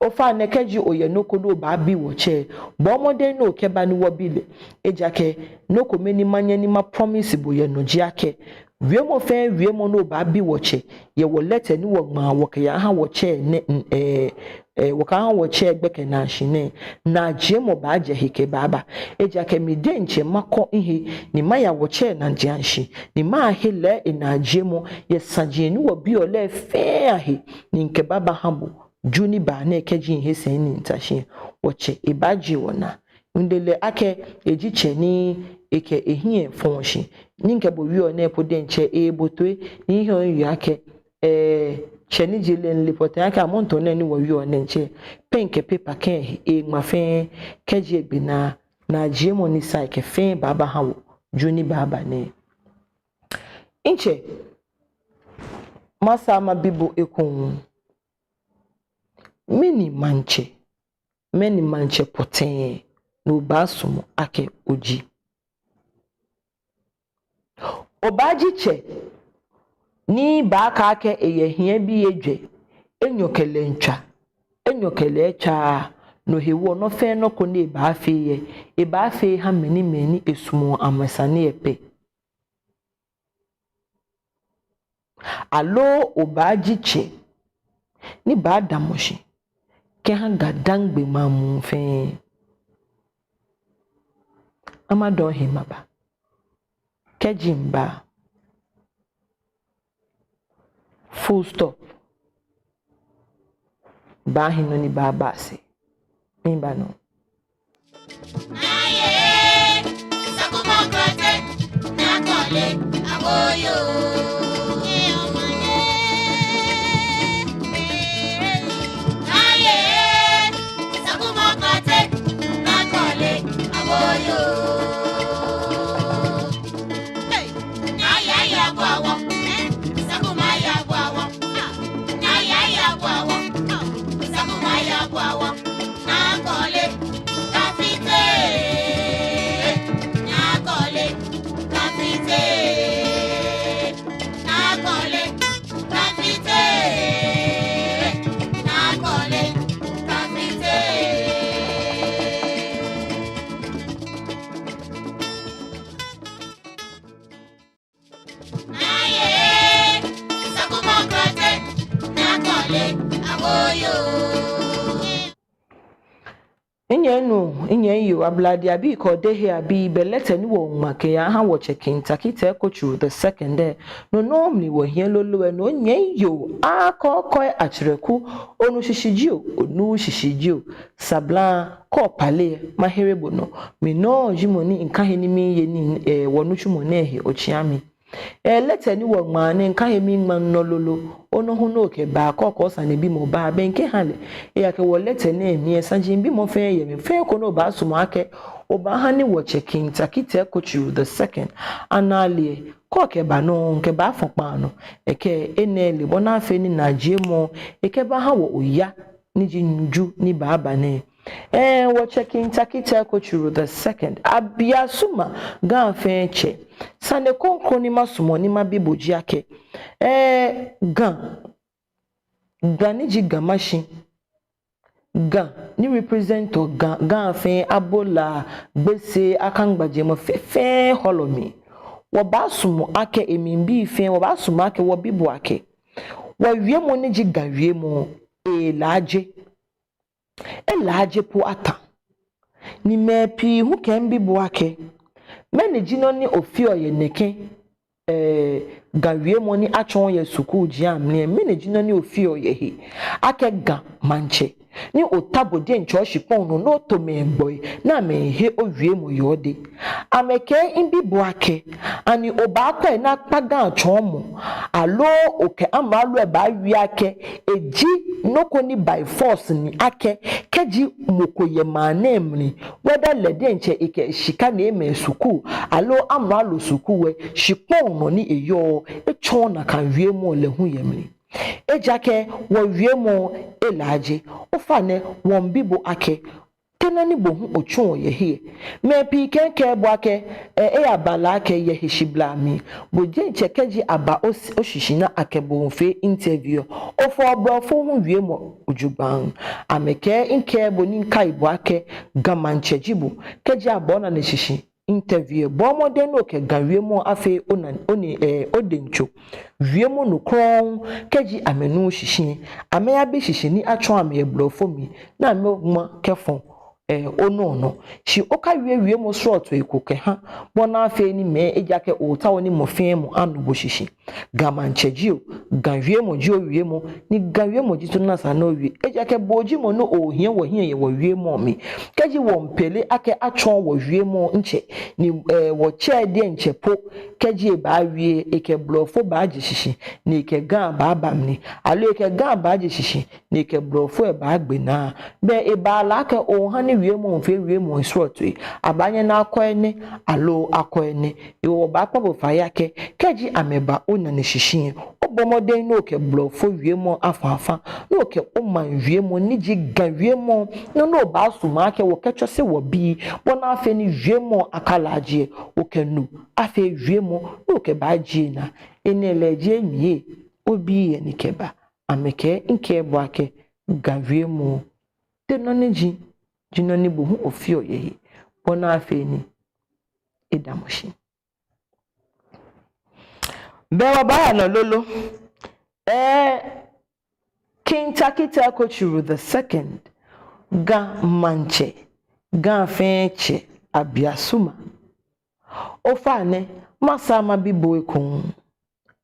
Ofainɛ kɛji oyɛ nɔ ko ni obaabi wɔtsɛ, bɔɔ mɔdɛŋ ni okɛba ni wɔbi lɛ. Ejaakɛ nɔ kome ni manyɛ ni ma-promise bo yɛ nɔ ji akɛ, wiemɔ fɛɛ wiemɔ ni obaabi wɔtsɛ yɛ wɔ lɛtɛ ni wɔŋmaa wɔkɛyaha wɔtsɛ nɛɛ, ɛɛ, ɛɛ, wɔkɛha wɔtsɛ gbɛkɛ naashi nɛɛ, naajiemɔ baajɛ he kɛbaaba. Ejaakɛ mi diɛŋtsɛ makɔ mihe ni maya wɔtsɛ naajiashi ni mahe lɛ enaajiemɔ yɛ saji ni wɔbiɔ lɛ fɛɛ ahe ni mikɛbaabaha bo. Juni baa nɛɛ kɛji mihe sɛɛ ni mita shi, wɔtsɛ ebaajie wɔnaa. Mindele akɛ eji tsɛ ni ekɛ ehiɛ fɔɔ shi. Ni mikɛ bo wieɔ nɛɛ po diɛŋtsɛ eebo toi, ni mihiɛ miyeɔ akɛ, ɛɛ, tsɛ ni ji lɛ, mile pɔtɛɛ akɛ amrɔ nɛɛ ni wɔwieɔ nɛɛ tsɛ, pen kɛ paper kɛ eŋma fɛɛ, kɛji egbe naa, naajiemɔ ni sa kɛ fɛɛ baabaha wɔ Juni baaba nɛɛ. Mitsɛ, masaa mabi bo ekoŋŋ. Mɛni maŋtsɛ, mɛni maŋtsɛ pɔtɛɛ ni obaasumɔ akɛ oji? Obaaji tsɛ ni baakɛɛ akɛ eyɛ hiɛbii ejwɛ, enyɔ kɛ lɛ etswa, enyɔ kɛ lɛ etswa, no hewɔ nɔ fɛɛ nɔ ko ni ebaafee lɛ, ebaafee eha mɛi ni mɛi ni esumɔɔ amɛsane lɛ pɛ. Aloo obaaji tsɛ ni baadamɔ shi kɛha Ga-Dangme maŋ muu fɛɛ. Ama dɔŋŋ he maba. Kɛji mba, full stop. Baahi nɔ ni baaba sɛɛ. Miiba nɔ. Minyɛmi nuu, minyɛmi yoo, ablade abii kɛ odehei abii, belɛ lɛtɛ ni wɔŋma kɛyaha wɔtsɛ King Tackie Teiko Tsuru the second lɛ, no nɔŋŋ mli wɔhiɛ lolo lɛ. No nyɛmi yoo Akɔkɔi Akyerɛku, onu shishi jio, onuuu shishi jio, sablaŋ, kɛ opale, mahere bo nɔ. Mi nɔŋŋ ji mɔ ni ŋka he ni miiye nii, eh, wɔnitsumɔ nɛɛ he, otsia mi. Eh, lɛtɛ ni wɔŋma nɛɛ, ŋka he miiŋma nɔ lolo. Onɔ hu ni okɛba, kɛ okɛ osanebimɔ ba, bɛŋkɛ ha lɛ. Ejaakɛ wɔ lɛtɛ nɛɛ mli lɛ, saji bimɔ fɛɛ yɛ mli. Fɛɛ ko ni obaasumɔ akɛ obaaha ni wɔtsɛ King Tackie Teiko Tsuru the second ana ale lɛ, kɛ okɛba nɔŋŋ, kɛbaafɔ kpaa nɔ. Ekɛ enɛ lɛ bɔ ni afee ni naajiemɔ lɛ kɛbaha wɔ oya ni ji Ju ni baaba nɛɛ. Eh, wɔtsɛ King Tackie Teiko Tsuru the second, Abiasuma, Ga fɛɛ tsɛ. Sane kroko ni masumɔ ni mabi bo ji akɛ, eh, Ga, Ga ni ji Ga Mashie, Ga ni represent-ɔ Ga, Ga fɛɛ, Abola, Gbese, Akangbajemɔ, fɛɛ, fɛɛ hɔlɔ mli. Wɔbaasumɔ akɛ, emli bii fɛɛ, wɔbaasumɔ akɛ wɔbi bo akɛ, wɔwiemɔ ni ji Ga wiemɔ, elaaje. Elaaje po ata. Ni mɛi pii hu kɛɛ mibi bo akɛ, mɛni ji nɔ ni ofeɔ yɛ nɛkɛ, eh, Ga wiemɔ ni atsɔɔ yɛ sukuu jia mli lɛ, mɛni ji nɔ ni ofeɔ yɛ he? Akɛ Ga maŋtsɛ, ni ota bo diɛŋtsɛ oshikpɔŋ nɔ, ni oto mɛi gbɔi, ni amɛhe owiemɔ yɛ odɛŋ. Amɛkɛɛ mibi bo akɛ, ani obaakwɛ ni akpa Ga tsɔɔmɔ, aloo okɛ amralo lɛ baawie akɛ, eji nɔ ko ni by force ni akɛ, kɛji mɔ ko yɛ maŋ nɛɛ mli, whether lɛ diɛŋtsɛ ekɛ shika ni ema sukuu, aloo amralo sukuu lɛ, shikpɔŋ nɔ ni eyɔɔ, etsɔɔ nakai wiemɔ lɛ hu yɛ mli. Ejaakɛ wɔwiemɔ elaaje, ofainɛ wɔmiibi bo akɛ, te nɔ ni bo hu otsuɔ yɛ he? Mɛi pii kɛkɛɛ bo akɛ, eh, eyabala akɛ yɛ heshibaa mli, bo diɛŋtsɛ kɛji aba os-, oshishi ni akɛ bo miifee interview lɛ, ofɔɔ blɔfo hu wiemɔ jogbaŋŋ. Amɛkɛɛ mikɛɛ bo ni mikai bo akɛ Ga maŋtsɛ ji bo. Kɛji aba onane shishi interview lɛ, bɔɔ mɔdɛŋ ni okɛ Ga wiemɔ afee ona-, oni-, eh, odɛŋtso. Wiemɔ nɔ krɔŋŋ, kɛji amɛnuuu shishi lɛ, amɛyabi shishi ni atsɔɔ amɛ yɛ blɔfo mli, ni amɛŋma kɛfɔ, eh, onɔ nɔ. Shi okawie wiemɔ srɔtoi ko kɛha, bɔ ni afee ni mɛi, ejaakɛ ootao ni mɔ fɛɛ mɔ anu bo shishi. Ga maŋtsɛ ji o, Ga wiemɔ ji owiemɔ, ni Ga wiemɔ ji tsu ni esa ni owie. Ejaakɛ bo ji mɔ ni ohiɛ wɔhiɛ yɛ wɔwiemɔ mli. Kɛji wɔmiipele akɛ atsɔɔ wɔwiemɔ diɛŋtsɛ, ni, eh, wɔtsɛ diɛŋtsɛ po, kɛji ebaawie, ekɛ blɔfo baaje shishi, ni ekɛ Ga baaba mli. Aloo ekɛ Ga baaje shishi, ni ekɛ blɔfo lɛ baagbe naa. Belɛ ebaala akɛ oha ni wiemɔ miifee wiemɔ srɔtoi. Abaanyɛ ni akɔ enɛ, aloo akɔ enɛ. Hewɔ wɔbaakpa bo fai akɛ, kɛji amɛba onane shishi lɛ, obɔ mɔdɛŋ ni okɛ blɔfo wiemɔ afã afã, ni okɛ omaŋ wiemɔ ni ji Ga wiemɔ, nɔ ni obaasumɔ akɛ wɔkɛtsɔse wɔbii, bɔ ni afee ni wiemɔ akalaaje, okɛ no afee wiemɔ ni okɛbaajie naa. Enɛ lɛ ji mi yɛ obii yɛ ni kɛba, amɛkɛɛ mikɛɛ bo akɛ Ga wiemɔ, te nɔ ni ji, ji nɔ ni bo hu ofeɔ yɛ he, bɔ ni afee ni edamɔ shi. Bɛ wɔbaaya nɔ lolo. Ɛɛ, King Tackie Teiko Tsuru the second, Ga maŋtsɛ, Ga fɛɛ tsɛ, Abiasuma. Ofainɛ, masaa mabi bo ekoŋŋ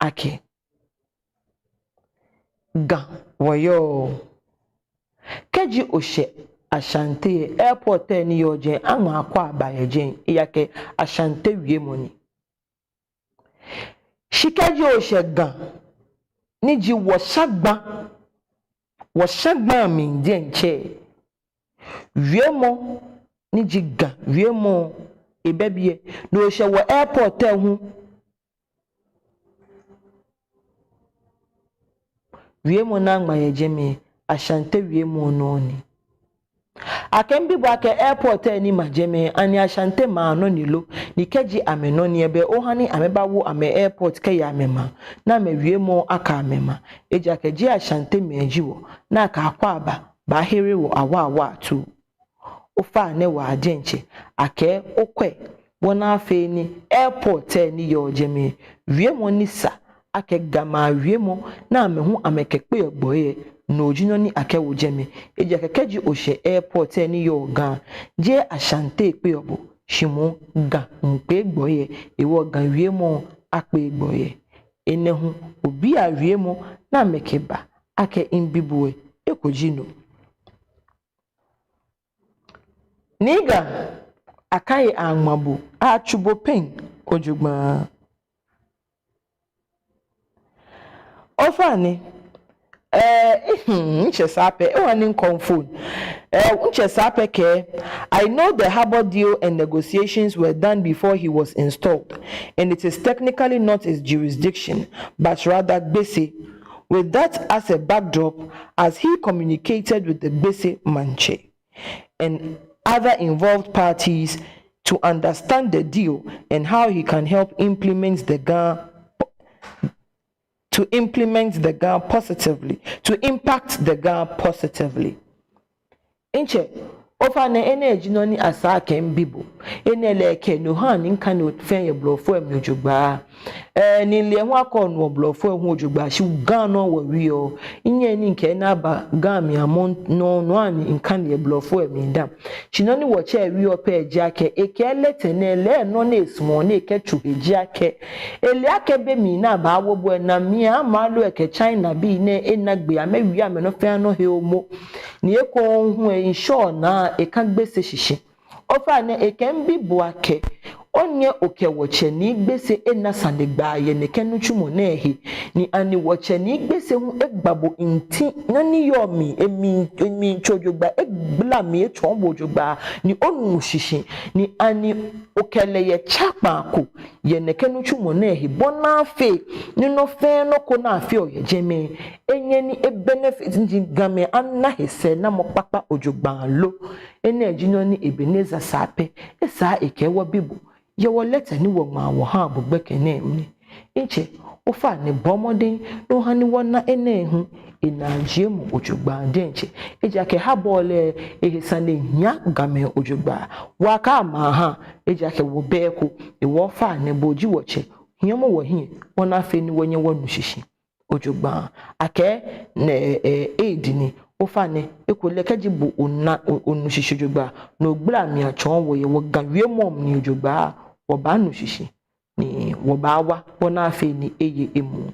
akɛ Ga wɔyɔɔ. Kɛji oshɛ Ashanti yɛ airport lɛ ni yɔɔ jɛi, aŋma Akwaaba yɛ jɛi, ejaakɛ Ashanti wiemɔ ni. Shi kɛji oshɛ Ga ni ji wɔshagba, wɔshagba mli diɛŋtsɛ, wiemɔ ni ji Ga wiemɔ ebɛ biɛ, ni oshɛ wɔ airport lɛ hu, wiemɔ ni aŋma yɛ jɛmɛ, Ashanti wiemɔ nɔ ni. Akɛ mibi bo akɛ airport lɛ ni ma jɛmɛ, ani Ashanti maŋ nɔ ni lo? Ni kɛji amɛnɔ ni lɛ, bɛ oha ni amɛbawo amɛ airport kɛya amɛmaŋ, ni amɛwiemɔ aka amɛmaŋ. Ejaakɛ jeee Ashanti mɛi ji wɔ, ni akɛ Akwaaba baahere wɔ awaawaa atuu. Ofainɛ waa diɛŋtsɛ, akɛ okwɛ bɔ ni afee ni airport lɛ ni yɔɔ jɛmɛ, wiemɔ ni sa akɛ Ga maŋ wiemɔ ni amɛ hu amɛkɛkpeɔ gbɔi lɛ, no ji nɔ ni akɛwo jɛmɛ. Ejaakɛ kɛji oshɛ airport lɛ ni yɔɔ Ga, jeee Ashanti kpeɔ bo, shi moŋ Ga miikpee gbɔi lɛ, hewɔ Ga wiemɔ akpee gbɔi lɛ. Enɛ hu obii awiemɔ ni amɛkɛba akɛ mibi bo lɛ, eko ji no. Nii Ga, akɛɛ aŋma bo, atsu bo pɛŋ jogbaŋŋ. Ofainɛ, eh, hmm, ntsɛ saa pɛ, ewa ni nkɔŋ phone. Eh, ntsɛ saa pɛ kɛɛ, I know the harbour deal and negotiations were done before he was installed, and it is technically not his jurisdiction, but rather Gbese. With that as a backdrop, as he communicated with the Gbese Maŋtsɛ and other involved parties to understand the deal and how he can help implement the Ga, to implement the Ga positively, to impact the Ga positively. Ntsɛ, ofainɛ enɛ ji nɔ ni esa akɛ mibi bo. Enɛ lɛ kɛ no ha ni mikane fɛɛ yɛ blɔfo lɛ mli jogbaŋŋ. Eh, ni mile hu akɛ onu wɔ blɔfo lɛ hu jogbaŋŋ, shi Ga nɔ wɔwieɔ. Minyɛŋ ni mikɛ enɛ aba Ga mli amrɔ nɔŋŋ ni mikane yɛ blɔfo lɛ mli dã. Shi nɔ ni wɔtsɛ wieɔ pɛ ji akɛ, ekɛɛ lɛtɛ nɛɛ lɛ nɔ ni esumɔɔ ni ekɛtsu he ji akɛ, ele akɛ be mli ni abaawo bo lɛ, naamɛi amralo lɛ kɛ China bii nɛɛ ena gbee amɛwie amɛnɔ fɛɛ nɔ he momo. Ni ekoŋŋ hu lɛ, ŋshɔnaa lɛ eka Gbese shishi. Ofainɛ ekɛɛ mibi bo akɛ, onyɛ okɛ wɔtsɛ Nii Gbese ena sanegbaa yɛ nɛkɛ nitsumɔ nɛɛ he, ni ani wɔtsɛ Nii Gbese hu egba bo nti, nɔ ni yɔɔ mli, emli, emli tso jogbaŋŋ, egbala mli etsɔɔ bo jogbaŋŋ, ni onu shishi, ni ani okɛ lɛ yɛ tsakpaa ko yɛ nɛkɛ nitsumɔ nɛɛ he, bɔ ni afee ni nɔ fɛɛ nɔ ko ni afeɔ yɛ jɛmɛ, enyɛ ni ebenefit ni ji Gamɛi ana he sɛɛnamɔ kpakpa jogbaŋŋ lo? Enɛ ji nɔ ni Ebenezer saa pɛ, esaa ekɛɛ wɔbi bo yɛ wɔ lɛtɛ ni wɔŋma wɔha bo gbɛkɛ nɛɛ mli. Ntsɛ, ofainɛ bɔɔ mɔdɛŋ ni oha ni wɔna enɛ hu enaajiemɔ jogbaŋŋ diɛŋtsɛ. Ejaakɛ harbour lɛ, ehe sane hiaa Gamɛi jogbaŋŋ. Wɔkɛ amɛ ha, ejaakɛ wɔbɛ eko, hewɔ ofainɛ bo ji wɔtsɛ, hiamɔ wɔhiɛ, bɔ ni afee ni wɔnyɛ wɔnu shishi jogbaŋŋ. Akɛɛ nɛɛ, eh, aid ni, ofainɛ, ekolɛ kɛji bo ona, o-, onu shishi jogbaŋŋ, ni ogbala mli otsɔɔ wɔ yɛ wɔ Ga wiemɔ mli jogbaŋŋ, wɔbaanu shishi, ni wɔbaawa, bɔ ni afee ni eye emuu.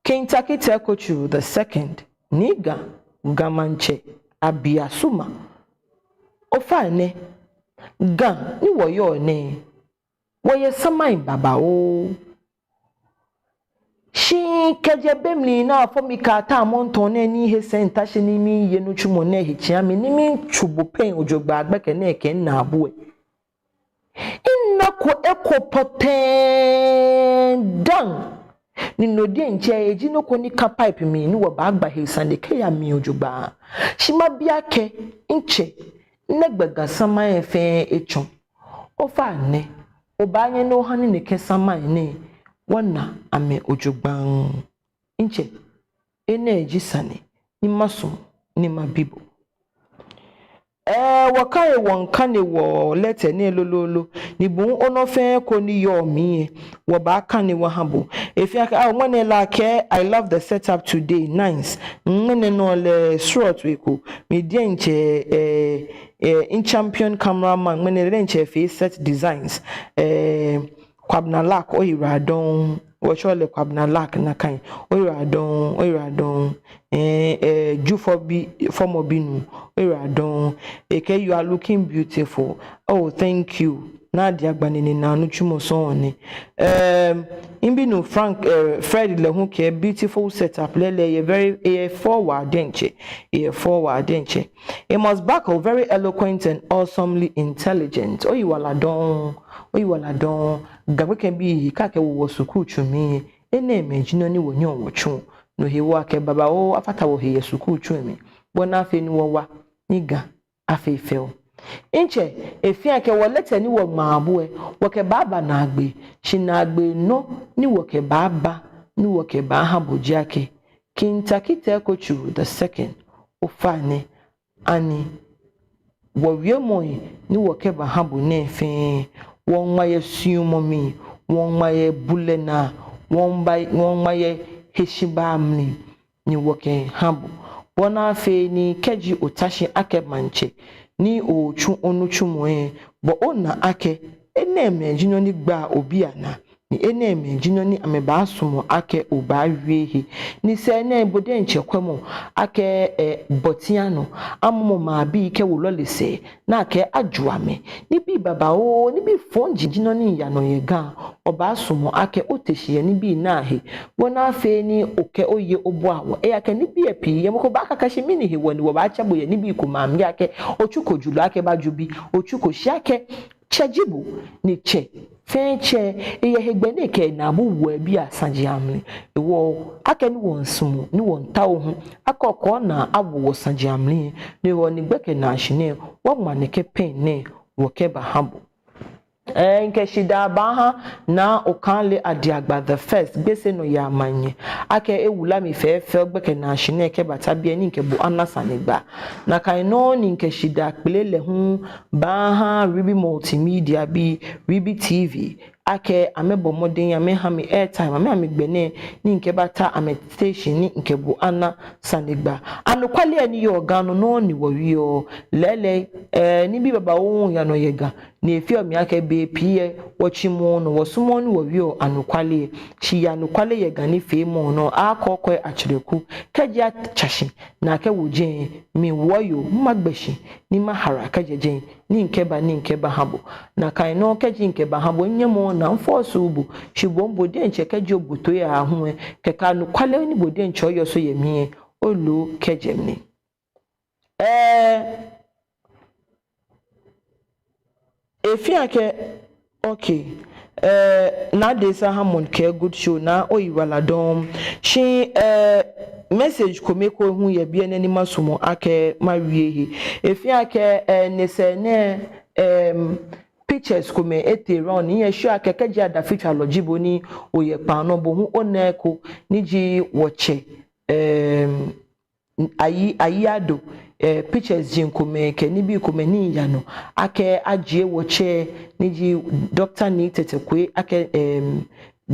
King Tackie Teiko Tsuru the second, Nii Ga, Ga Maŋtsɛ, Abiasuma. Ofainɛ, Ga ni wɔyɔɔ nɛɛ, wɔyɛ samai babaoo. Shi kɛjɛ be mli ni afɔ mi kɛtee Amonton nɛɛ ni he sɛɛ ntashi ni miye nitsumɔ nɛɛ he tsia mi ni mitsu bo pɛŋ jogbaŋŋ gbɛkɛ nɛɛ kɛ minaabu lɛ, minako eko pɔtɛɛ dã. Ni no diɛŋtsɛ eji nɔ ko ni ka pipe mli ni wɔbaagba he sane kɛya mli jogbaŋŋ. Shi mabi akɛ, ntsɛ, nɛgbɛ Ga sama lɛ fɛɛ etsɔ? Ofainɛ, obaanyɛ ni oha ni nɛkɛ sama lɛ nɛɛ wɔna amɛ jogbaŋŋ? Ntsɛ, enɛ ji sane ni masumɔ ni mabi bo. Ɛɛ, wɔkane, wɔkane wɔ lɛtɛ nɛɛ lolo lolo, ni bo hu onɔ fɛɛ ko ni yɔɔ mli lɛ, wɔbaakane wɔha bo. Efee akɛ, ah, ŋmɛnɛ lɛ akɛ, I love the setup today, nice. Ŋmɛnɛ nɔ lɛ srɔto eko, mi diɛŋtsɛ, ɛɛ, ɛɛ, mi champion cameraman, ŋmɛnɛ lɛ diɛŋtsɛ efee set designs. Ɛɛ, Kwabena Lak, oyiwaladɔŋŋ. Wɔtsɛɔ lɛ Kwabena Lak nakai. Oyiwaladɔŋŋ, oyiwaladɔŋŋ. Ɛɛ, ɛɛ, Jufɔ bi, fɔmɔ binuu, oyiwaladɔŋŋ. Ekɛɛ, you are looking beautiful. Oh, thank you. Naa Adiagba nine naa nitsumɔ sɔŋŋ nɛ. Ɛɛ, mibinuu Frank, ɛɛ, Fred lɛ hu kɛɛ beautiful setup lɛ lɛ, eyɛ very, eyɛ fɛo waa diɛŋtsɛ. Eyɛ fɛo waa diɛŋtsɛ. Amos Buckle, very eloquent and awesomely intelligent. Oyiwaladɔŋŋ, oyiwaladɔŋŋ. Ga gbekɛbii kɛ akɛwo wɔ sukuu tsu mli lɛ, enɛɛmɛi ji nɔ ni wɔnyɛɔ wɔtsuɔ. No hewɔ akɛ babaoo afata wɔhe yɛ sukuu tsu lɛ mli, bɔ ni afee ni wɔwa ni Ga afee fɛo. Ntsɛ, efee akɛ wɔ lɛtɛ ni wɔŋmaa bo lɛ, wɔkɛbaaba naagbee, shi naagbee nɔ ni wɔkɛbaaba ni wɔkɛbaaha bo ji akɛ, King Tackie Teiko Tsuru the second, ofainɛ, ani wɔwiemɔi ni wɔkɛbaha bo nɛɛ fɛɛ, wɔŋma yɛ suɔmɔ mli, wɔŋma yɛ bulɛ naa, wɔŋba, wɔŋma yɛ heshibaa mli ni wɔkɛha bo, bɔ ni afee ni kɛji ota shi akɛ maŋtsɛ ni otsu onitsumɔ lɛ, bo ona akɛ enɛɛmɛi ji nɔ ni gbaa obii anaa, ni enɛɛmɛi ji nɔ ni amɛbaasumɔ akɛ obaawie he. Ni sɛɛ nɛɛ bo diɛŋtsɛ kwɛmɔ akɛ, ɛɛ, bɔ tiaa nɔ, amɔmɔ maŋbii kɛwo lɔle sɛɛ, ni akɛɛ ajwa amɛ. Nibii babaoo, nibii fɔji ji nɔ ni yaa nɔ yɛ Ga, obaasumɔ akɛ ote shi yɛ nibii nɛɛ ahe, bɔ ni afee ni okɛ oye obua wɔ. Ejaakɛ nibii lɛ pii yɛ, mɔ ko baakɛɛ akɛ shi mɛni hewɔ ni wɔbaatsɛ bo yɛ nibii komɛi amli akɛ otsuko julɔ akɛ baju bi, otsuko shi akɛ tsɛ ji bo, ni tsɛ fɛɛ tsɛ, eyɛ hegbɛ ni ekɛ enaabu woɔ ebii asaji amli. Hewɔ akɛni wɔmiisumɔ ni wɔmiitao hu akɛ okɛ onaa awo wɔsaji amli, no hewɔ ni gbɛkɛ naashi nɛɛ wɔŋma nɛkɛ pen nɛɛ wɔkɛbaha bo. Ɛɛ, mikɛ shidaa baaha Naa Okailey Adiagba the first, Gbese nɔyaa manyɛ, akɛ ewula mi fɛfɛo gbɛkɛ naashi nɛɛ kɛbata biɛ ni mikɛ bo ana sanegbaa. Nakai nɔŋŋ ni mikɛ shidaa kpele lɛ hu baaha Ribi Multimedia bii, Ribi T V, akɛ amɛbɔ mɔdɛŋ amɛha mi airtime, amɛha mi gbɛ nɛɛ ni mikɛbata amɛ station ni mikɛ bo ana sanegbaa. Anɔkwale ni yɔɔ Ga nɔ nɔŋŋ ni wɔwieɔ. Lɛɛlɛŋ, ɛɛ, nibii babaoo yaa nɔ yɛ Ga, ni efeɔ mi akɛ bei pii lɛ wɔtsimɔɔɔ nɔ, wɔsumɔɔɔ ni wɔwieɔ anɔkwale. Shi yɛ anɔkwale yɛ Ga nifeemɔ nɔ, akɔkɔi atsrɛku. Kɛji atsa shi ni akɛwo jɛi, mi wɔyoo, magbɛ shi ni mahara kɛjɛ jɛi ni mikɛba, ni mikɛbaha bo. Nakai nɔŋŋ kɛji mikɛbaha bo, minyɛmɔ naa, miforce bo, shi bo, bo diɛŋtsɛ kɛji obo toi aahu lɛ, kɛkɛ anɔkwale ni bo diɛŋtsɛ oyɔɔ so yɛ mli lɛ, olo kɛjɛ mli. Ɛɛ, efee akɛ, okay. Ɛɛ, Naa Desa Hammond kɛɛ good show, naa oyiwaladɔŋŋ. Shi, ɛɛ, message kome ko hu yɛ biɛ nɛɛ ni masumɔ akɛ mawie he. Efee akɛ, ɛɛ, nyɛsɛɛ nɛɛ, ɛɛm, pictures komɛi etee round ni eyɛ sure akɛ kɛji adafitswalɔ ji bo ni oyɛ kpaa nɔ, bo hu ona eko ni ji wɔtsɛ, ɛɛm, Ayi, Ayi Ado, eh, pictures ji komɛi kɛ nibii komɛi ni yaa nɔ. Akɛ ajie wɔtsɛ ni ji Doctor Nii Tetteh Kwei akɛ, em,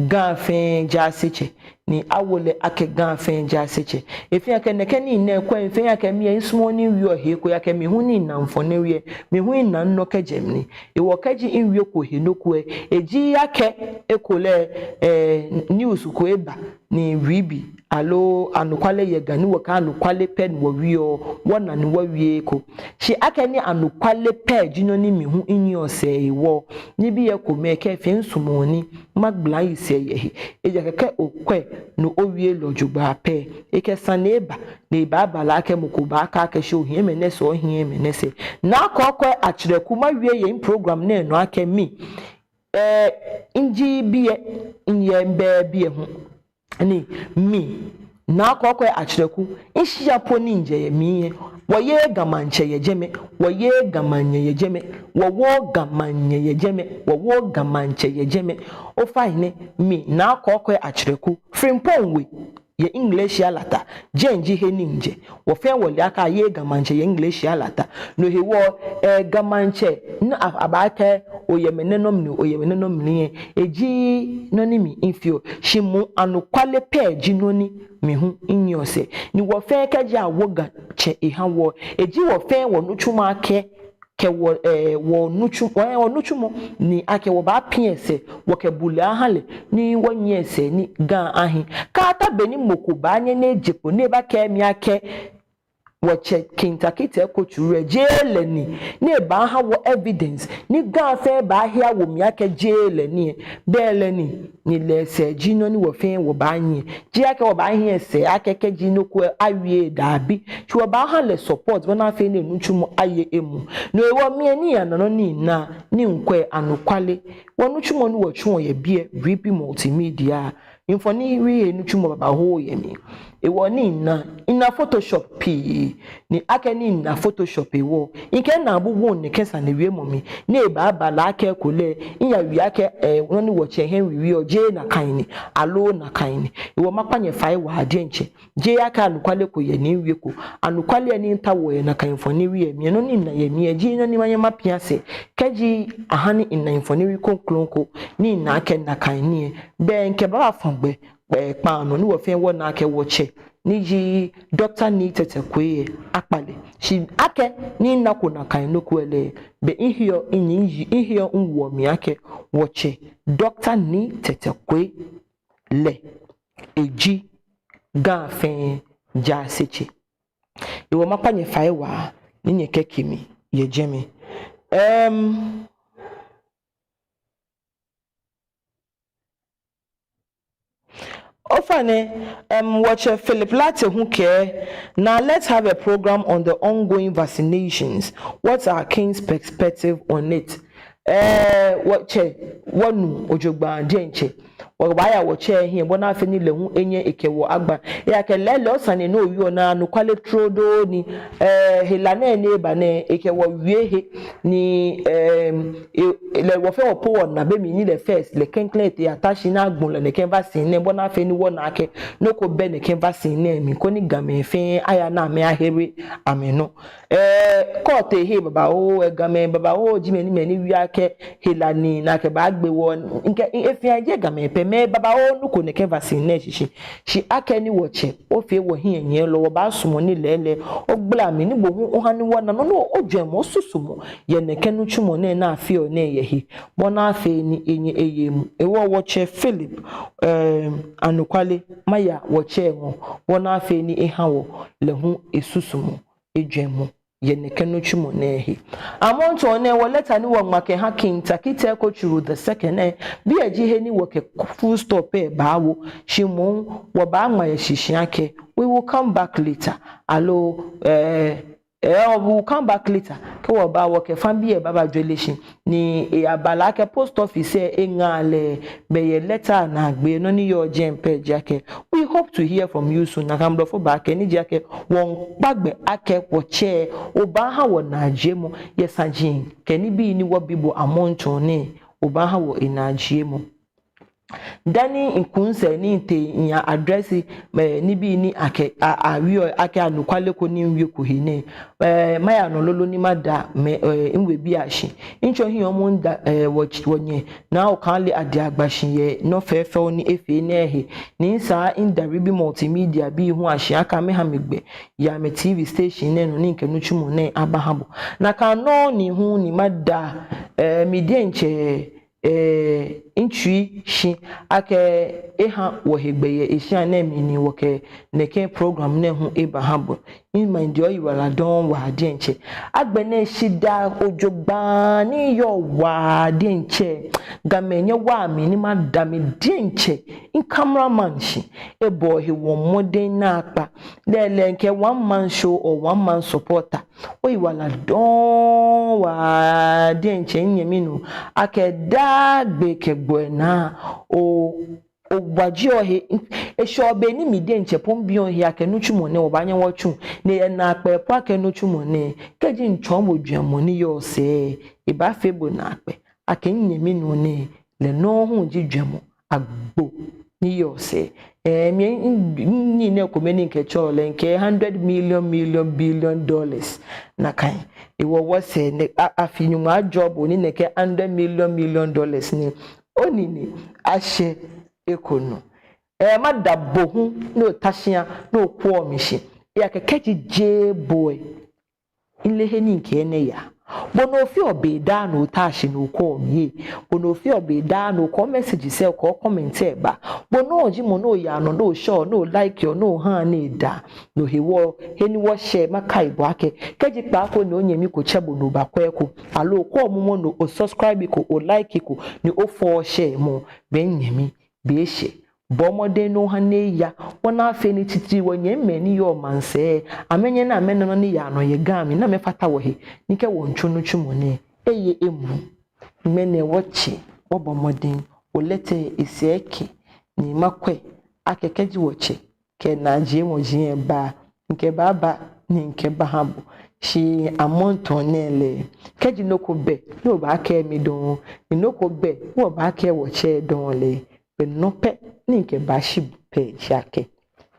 Ga fɛɛ jaasetsɛ. Ni awo lɛ akɛ Ga fɛɛ jaasetsɛ. Efee akɛ nɛkɛ nii nɛɛ kwɛ, efee akɛ mi lɛ misumɔɔɔ ni miwieɔ he ko, ejaakɛ mi hu ni mina mifɔ̃ ni miwie, mi hu mina minɔ kɛjɛ mli. Hewɔ kɛji miwieko he nɔ ko lɛ, eji akɛ ekolɛ, eh, news ko eba ni ribi, aloo anɔkwale yɛ Ga ni wɔkɛɛ anɔkwale pɛ ni wɔwieɔ, wɔna ni wɔwie eko. Shi akɛni anɔkwale pɛ ji nɔ ni mi hu minyiɛɔ sɛɛ hewɔ, nibii komɛi kɛ fɛɛ misumɔɔ ni magbala miyi sɛɛ yɛ he. Ejaakɛ kɛ okwɛ ni owie lɛ jogbaŋŋ pɛ, ekɛ sane eba, ni ebaaba lɛ akɛ mɔ ko baakɛɛ akɛ shi ohiɛ mɛnɛ sɛɛ, ohiɛ mɛnɛ sɛɛ. Naa Kɔɔkɔi Akyerɛku, mawie yɛ mi program nɛɛ nɔ akɛ mi, eh, miji biɛ, miyɛ mibɛ biɛ hu. Ni mi, Naa Kɔɔkɔi Akyerɛku, mishia po ni mijɛ yɛ mli lɛ, wɔyeee Ga Maŋtsɛ yɛ jɛmɛ, wɔyeee Ga Manyɛ yɛ jɛmɛ, wɔwooo Ga Manyɛ yɛ jɛmɛ, wɔwooo Ga Maŋtsɛ yɛ jɛmɛ. Ofainɛ, mi, Naa Kɔɔkɔi Akyerɛku, Frimpong We, yɛ English Alata, jɛi ji he ni mijɛ. Wɔ fɛɛ wɔle akɛ ayeee Ga Maŋtsɛ yɛ English Alata. No hewɔ, eh, Ga Maŋtsɛ, ni a-, abaakɛɛ, oyɛ mɛnɛ nɔ mli, oyɛ mɛnɛ nɔ mli lɛ, eji nɔ ni mi mifeɔ. Shi moŋ anɔkwale pɛ ji nɔ ni mi hu minyiɛ sɛɛ. Ni wɔ fɛɛ kɛji awo Ga tsɛ eha wɔ, eji wɔ fɛɛ wɔnitsumɔ akɛ, kɛ wɔ, eh, wɔnitsu-, eh, wɔnitsumɔ ni akɛ wɔbaapiŋ esɛɛ, wɔkɛ bulɛ aha lɛ, ni wɔnyiɛ sɛɛ ni Ga ahi. Kaata be ni mɔ ko baanyɛ ni eje kpo ni ebakɛɛ mi akɛ, wɔtsɛ King Tackie Teiko Tsuru lɛ, jeee lɛ ni, ni ebaaha wɔ evidence, ni Ga fɛɛ baahia wo mli akɛ jeee lɛ ni, bɛ lɛ ni, ni lɛ sɛɛ ji nɔ ni wɔ fɛɛ wɔbaanyiɛ. Jeee akɛ wɔbaahi esɛɛ akɛ kɛji nɔ ko awie, dabi. Shi wɔbaaha lɛ support, bɔ ni afee ni enitsumɔ aye emuu. No hewɔ mi lɛ ni mina nɔ ni mina, ni mikwɛ anɔkwale. Wɔnitsumɔ ni wɔtsuɔ yɛ biɛ, Ribi Multimedia, mfoniri he nitsumɔ babaoo yɛ mli. Hewɔ ni mina, mina Photoshop pii. Ni akɛni mina Photoshop hewɔ, mikɛ minaabu wo nɛkɛ sane wiemɔ mli. Ni ebaaba lɛ akɛ ekolɛ, miyawie akɛ, eh, nɔ ni wɔtsɛ Henry wieɔ, jeee nakai ni, aloo nakai ni. Hewɔ makpa nyɛ fai waa diɛŋtsɛ. Jeee akɛ anɔkwale ko yɛ ni miwieko. Anɔkwale ni mitaoɔ yɛ nakai mfoniri lɛ mli, nɔ ni mina yɛ mli lɛ, ji nɔ ni manyɛ mapia sɛɛ. Kɛji aha ni mina mfoniri kroko ko, ni mina akɛ nakai ni lɛ, bɛ mikɛbaafã gbɛ, eh, kpaa nɔ ni wɔ fɛɛ wɔna akɛ wɔtsɛ, ni ji Doctor Nii Tetteh Kwei lɛ, akpa lɛ. Shi akɛni minako nakai nɔ ko lɛ, bɛ miheɔ, minyiɛ, miyi, miheɔ miwoɔ mli akɛ wɔtsɛ Doctor Nii Tetteh Kwei lɛ eji Ga fɛɛ jaasetsɛ. Hewɔ makpa nyɛ fai waa ni nyɛkɛke mi yɛ jɛmɛ. Em, ofainɛ, em, wɔtsɛ Philip Lartey hu kɛɛ, "Now let's have a program on the ongoing vaccinations. What's our king's perspective on it?" Eh, wɔtsɛ, wɔnu jogbaŋŋ diɛŋtsɛ. Wɔbaaya wɔtsɛ hiɛ, bɔ ni afee ni lɛ hu enyɛ ekɛ wɔ agba. Ejaakɛ lɛɛlɛŋ osane ni owieɔ nɛɛ anɔkwale trodoo ni, eh, hela nɛɛ ni eba nɛɛ, ekɛ wɔ wie he ni, em, e, lɛ wɔ fɛɛ wɔ po wɔna be mli ni lɛ first, lɛ klɛŋklɛŋ etee ata shi ni agbo lɛ nɛkɛ vaccine nɛɛ, bɔ ni afee ni wɔna akɛ nɔ ko bɛ nɛkɛ vaccine nɛɛ mli, koni Gamɛi fɛɛ aya ni amɛyahere amɛnɔ. Eh, kɛ otee he babaoo, eh, Gamɛi babaoo ji mɛi ni, mɛi ni wie akɛ hela ni, ni akɛbaagbe wɔ, mikɛɛ, efeɔ jeee Gamɛi pɛ, mɛi babaoo nuko nɛkɛ vaccine nɛɛ shishi. Shi akɛni wɔtsɛ, ofee wɔhiɛnyiɛlɔ, wɔbaasumɔ ni lɛɛlɛŋ ogbala mli ni bo hu oha ni wɔna nɔ ni ojwɛŋmɔ, osusumɔ yɛ nɛkɛ nitsumɔ nɛɛ ni afeɔ nɛɛ yɛ he, bɔ ni afee ni enyɛ eye emuu. Hewɔ wɔtsɛ Philip, eh, anɔkwale, maya wɔtsɛ ŋɔɔ, bɔ ni afee ni eha wɔ lɛ hu esusumɔ, ejwɛŋmɔ yɛ nɛkɛ nitsumɔ nɛɛ he. Amrɔ nɛɛ wɔ letter ni wɔŋma kɛha King Tackie Teiko Tsuru the second lɛ, biɛ ji he ni wɔkɛ full stop lɛ baawo, shi moŋ wɔbaaŋma yɛ shishi akɛ, we will come back later. Aloo, eh, eh, we will come back later. Kɛ wɔba wɔkɛ fã biɛ baabajɔle shi. Ni eyabala akɛ post office lɛ eŋa lɛ, bɛ yɛ letter naagbee nɔ ni yɔɔ jɛmɛ pɛ ji akɛ, "We hope to hear from you soon." Nakai blɔfo baakɛɛ, ni ji akɛ, wɔmiikpa gbɛ akɛ wɔtsɛ, obaaha wɔ naajiemɔ yɛ saji kɛ nibii ni wɔbi bo amrɔ nɛɛ, obaaha wɔ enaajiemɔ. Dani miku misɛɛ ni mitee miya address, eh, nibii ni akɛ, a, awieɔ akɛ anɔkwale ko ni miwieko he nɛɛ, eh, maya nɔ lolo ni mada mɛi, eh, miwebii ashi. Mitsɔ hiɛ moŋ mida, eh, wɔ, wɔnyɛ Naa Okailey Adeagba shi yɛ nɔ fɛfɛo ni efee nɛɛ he. Ni misaa mida Ribi Multimedia bii hu ashi akɛ amɛha mi gbɛ yɛ amɛ T V station nɛɛ nɔ ni mikɛ nitsumɔ nɛɛ abaha bo. Nakai nɔŋŋ hu ni mada, eh, mi diɛŋtsɛ, eh, mitsui shi akɛ eha wɔhe gbɛ yɛ eshia nɛɛ mli ni wɔkɛ nɛkɛ program nɛɛ hu ebaha bo. Mimaindi oyiwaladɔŋŋ waa diɛŋtsɛ. Agbɛnɛ shidaa jogbaŋŋ ni yɔɔ waa diɛŋtsɛ. Gamɛi, nyɛwaa mi ni mada mi diɛŋtsɛ micameraman shi. Ebɔ ehe mɔdɛŋ naakpa. Lɛɛlɛŋ kɛ one man show or one man supporter. Oyiwaladɔŋŋ waa diɛŋtsɛ nyɛmi nuu. Akɛ daa gbi kɛ gbɔi naa o. owajeɔ he, eshɛɔ be ni mi diɛŋtsɛ po mibiɔ mihe akɛ nitsumɔ nɛɛ wɔbaanyɛ wɔtsu, ni enaakpɛɛ po akɛ nitsumɔ nɛɛ, kɛji mitsɔɔ bo jwɛŋmɔ ni yɔɔ sɛɛ, ebaafee bo naakpɛɛ akɛ minyɛmi nuu nɛɛ, lɛ nɔŋŋ hu ji jwɛŋmɔ agbo ni yɔɔ sɛɛ. Ɛɛ, mi, mi, mi, nɛɛ kome ni mikɛtsɔɔ lɛ, mikɛɛ hundred million, million, billion dollars nakai. Hewɔ wɔsɛɛ nɛɛ, a, afi nyɔŋma ajɔ bo ni nɛkɛ hundred million, million dollars nɛɛ, onine ashɛ eko nɔ. Ɛɛ, mada bo hu ni ota shi ni okwɛɔ mi shi. Ejaakɛ kɛji jeee bo lɛ, mileee he ni mikɛ enɛ yaa. Bo ni ofeɔ be daa ni otaa shi ni okwɛɔ mi lɛ. Bo ni ofeɔ be daa ni okɔɔ message sɛɛ, okɔɔ comment sɛɛ baa. Bo nɔŋŋ ji mɔ ni oyaa nɔ ni oshɛɔ, ni olikeɔ, ni ohaa ni edaa. No hewɔ, he ni wɔshɛ makai bo akɛ, kɛji kpaako ni onyɛmi ko tsɛ bo ni obakwɛ eko, aloo okwɛɔ momo ni osubscribeko, olikeko, ni ofɔɔ oshɛɛmɔ, be minyɛmi, be eshɛ. Bɔɔ mɔdɛŋ ni oha ni eya. Wɔna afee ni titri wɔnyɛmimɛi ni yɔɔ maŋsɛɛ, amɛnyɛ ni amɛna nɔ ni yaa nɔ yɛ Ga mli ni amɛfata wɔhe, ni kɛ wɔmiitsu nitsumɔ nɛɛ, eye emuu. Ŋmɛnɛ wɔtsɛ, wɔbɔ mɔdɛŋ, wɔlɛtɛ esɛɛ kɛ, ni makwɛ akɛ kɛji wɔtsɛ kɛ naajiemɔ ji eba, mikɛbaaba ni mikɛbaha bo. Shi amrɔ nɛɛ lɛ, kɛji nɔ ko bɛ ni obaakɛɛ mi dɔŋŋ, ni nɔ ko bɛ ni obaakɛɛ wɔtsɛ dɔŋŋ lɛ, be nɔ pɛ ni mikɛbaashi bo pɛ ji akɛ,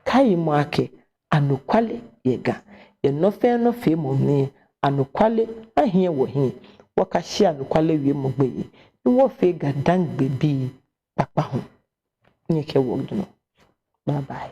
kaimɔ akɛ anɔkwale yɛ Ga. Yɛ nɔ fɛɛ nɔ feemɔ mli, anɔkwale ahiɛ wɔhiɛ. Wɔkashi anɔkwale wiemɔ gbeyei, ni wɔfee GaDangme bii kpakpa hu. Nyɛkɛ wɔ dɔŋŋ. Bye bye.